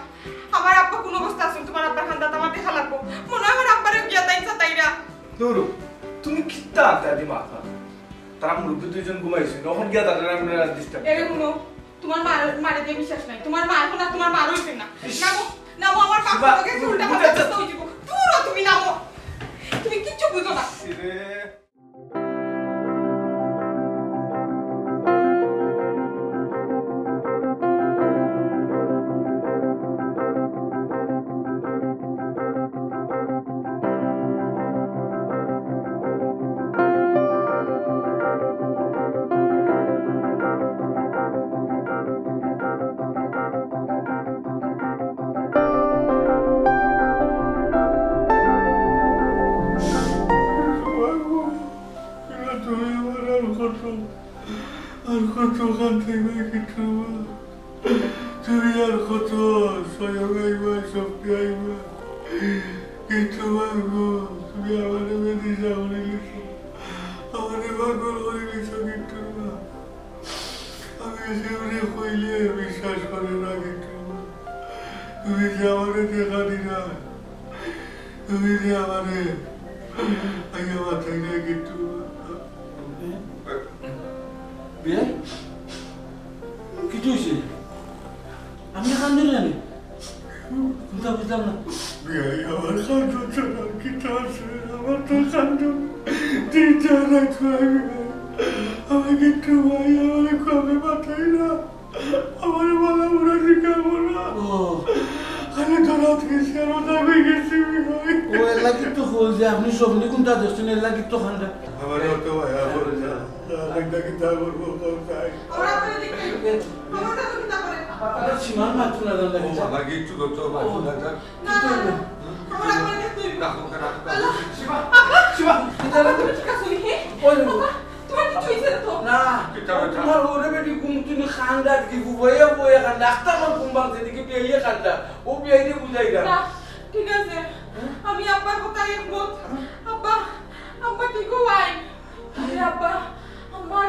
আমার আব্বা কোন অবস্থা আছেন, তোমার আব্বার খান্দাত আমার দেখা লাগবো। মনে হয় আমার আব্বারে গিয়া তাই সাতাইরা। দূরো, তুমি কিতা আনতে আদি মাত মাত? তারা মুরব্বী দুইজন ঘুমাইছে, অখন গিয়া তারা আমরা ডিস্টার্ব। এরে হুনো, তোমার মা, মারে দিয়ে বিশ্বাস নাই। তোমার মা এখন আর তোমার মা রইছে না। ইস। নামো, নামো, আমার পাপ শিবা, লোকে তুমি উল্টা বুঝে পাল্টা যাচ্ছ। কথা হয়ে যাবো। দূরো তুমি নামো। তুমি কিচ্ছু বুঝো না। রে। তুমি আমার আর কত, আর কত কান্দাইবা কিট্টু মা? তুমি আর কত স্বয়ং আইবা, স্বপ্নে আইবা? কিট্টু মা গো, তুমি আমারে বেদিশা করি দিছো, আমারে পাগল করি দিছো কিট্টু মা। আমি কেউরে কইলে বিশ্বাস করে না কিট্টু মা। তুমি যে আমারে দেখা দিলা, তুমি যে আমারে আইয়া মাথায় না কিট্টু মা। বিয়াই, কিতা হইছে? আমি কান্দে না নি? বুঝলাম, বুঝলাম না। বিয়াই, আমার কান্দন ছাড়া আর কিতা আছে? আমার তো কান্দন তিন চার রাত হয়, বিয়াই। আমার কিট্টু ভাই, আমার কবে মাথায় না। আমার বালা বুড়া শিকার বলা। ও। আমি তো রাত গেছি, আর ওটা হয়ে গেছি, বিয়াই। ও, এলা কিন্তু হল যে আপনি স্বপ্নে কোনটা দেখছেন, এলা কিন্তু খান্দা। আমার অত মায়া করে না। আল্লাহ কিতা করবো, কোন চাই? আমার আপনারা দেখবেন। আমার কাছে কিতা করেন? আপনারা সীমার মাত্র না জানলে ও, কিতা? বাবা, কিচ্ছু করতে হবে, বাবা, না, না, না। আমার আপনারা দেখবেন। রাখো, রাখো, রাখো। আল্লাহ। শিবা, শিবা, কিতা আব্বা, তুমি ঠিক আছো নি? ওই, ওই। বাবা, তোমার কিছু হইছে না তো? না, কিতা হইছে? তোমার ওরে বেটি ঘুম তুমি খান্দা, কি বুবাইয়া বইয়া খান্দা, ডাক্তার আমার ঘুম ভাঙছে, দেখি পেয়ে খান্দা, ও পেয়ে বুঝাই না। না, ঠিক আছে। হ্যাঁ? আমি আব্বার কথায় একমত। হ্যাঁ? আব্বা, আব্বা ঠিক হওয়াই। আরে আব্বা, আমার,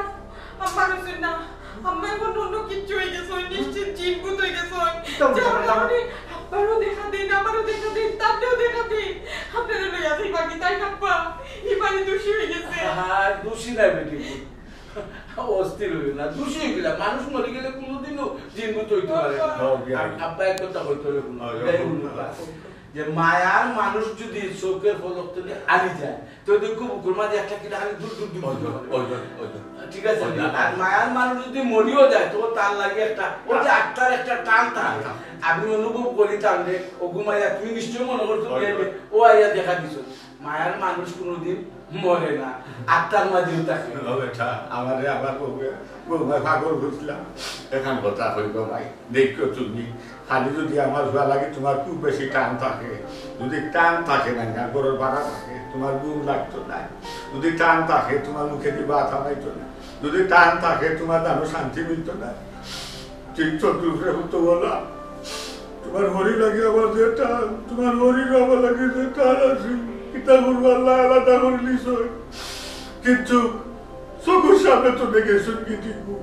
আমার হইছে না। আম্মা এখন অন্য কিচ্ছু হয়ে গেছে, ওই নিশ্চিত জিনভূত হয়ে গেছে। ওই কিতা বলছো, যার ম্যাডাম? কারণে আব্বারও দেখা দিন, আমারও দেখা দিন, তাতেও দেখা দিন। আপনারা লইয়া যাই বাকি, তাই না আব্বা? এই বাড়ি দোষী হয়ে গেছে। হ্যাঁ, দোষী না বেটি। অস্থির হইও না, দোষী হইলা। মানুষ মরে গেলে কোনোদিনও জিনভূত হইতে পারে না। হ্যাঁ, ওকে। আর আব্বা এক কথা কইতে হইলে কোনো হ্যাঁ, যাই হ্যাঁ। বলুন না। যে মায়ার মানুষ যদি চোখের পলক তুলে হারি যায়, তো দেখো বুকুর মাঝে একটা কিনা খালি দুল দুল দুল দুল করে। ওই, ওই, ওই, ওই। ঠিক আছে? ওই, ওই। আর মায়ার মানুষ যদি মরিও যায়, তো তার লাগে একটা, ওই যে আত্মার একটা টান থাকে। টান থাকে। আমি অনুভব করি তাহলে, ও ঘুমাইয়া, তুমি নিশ্চয় মনে করছো ওই, যে ওই। ও আইয়া দেখা দিছো। মায়ার মানুষ কোনোদিন মরে না, আত্মার মাঝেও থাকে। ও বেটা, আমারে আমার বউয়ে, বউয়ে পাগল বুঝলাম। এখন কথা কইব ভাই, দেখো তুমি, খালি যদি আমার হওয়া লাগে তোমার খুব বেশি টান থাকে, যদি টান থাকে না, না ঘরের ভাড়া থাকে, তোমার ঘুম লাগতো না। যদি টান থাকে, তোমার মুখে দি ভাত হামাইতো না। যদি টান থাকে, তোমার জানো শান্তি মিলতো না। ঠিক চতুর্থে হতো বলা, তোমার হরি লাগে আমার যে টান, তোমার হরির আমার লাগে যে টান আছে, কিতা করবো আল্লাহ আলাদা করে নিছ। কিন্তু চকুর সামনে তো দেখেছেন কি টিকু,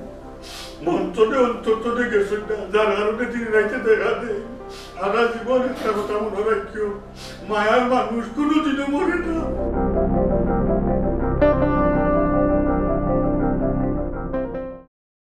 মন তো দে, অন্তর তো দেখেছেন না, যার কারণে দিন রাইতে দেখা দেয়। সারা জীবন একটা কথা মনে রাখিও, মায়ার মানুষ কোনোদিনও মরে না।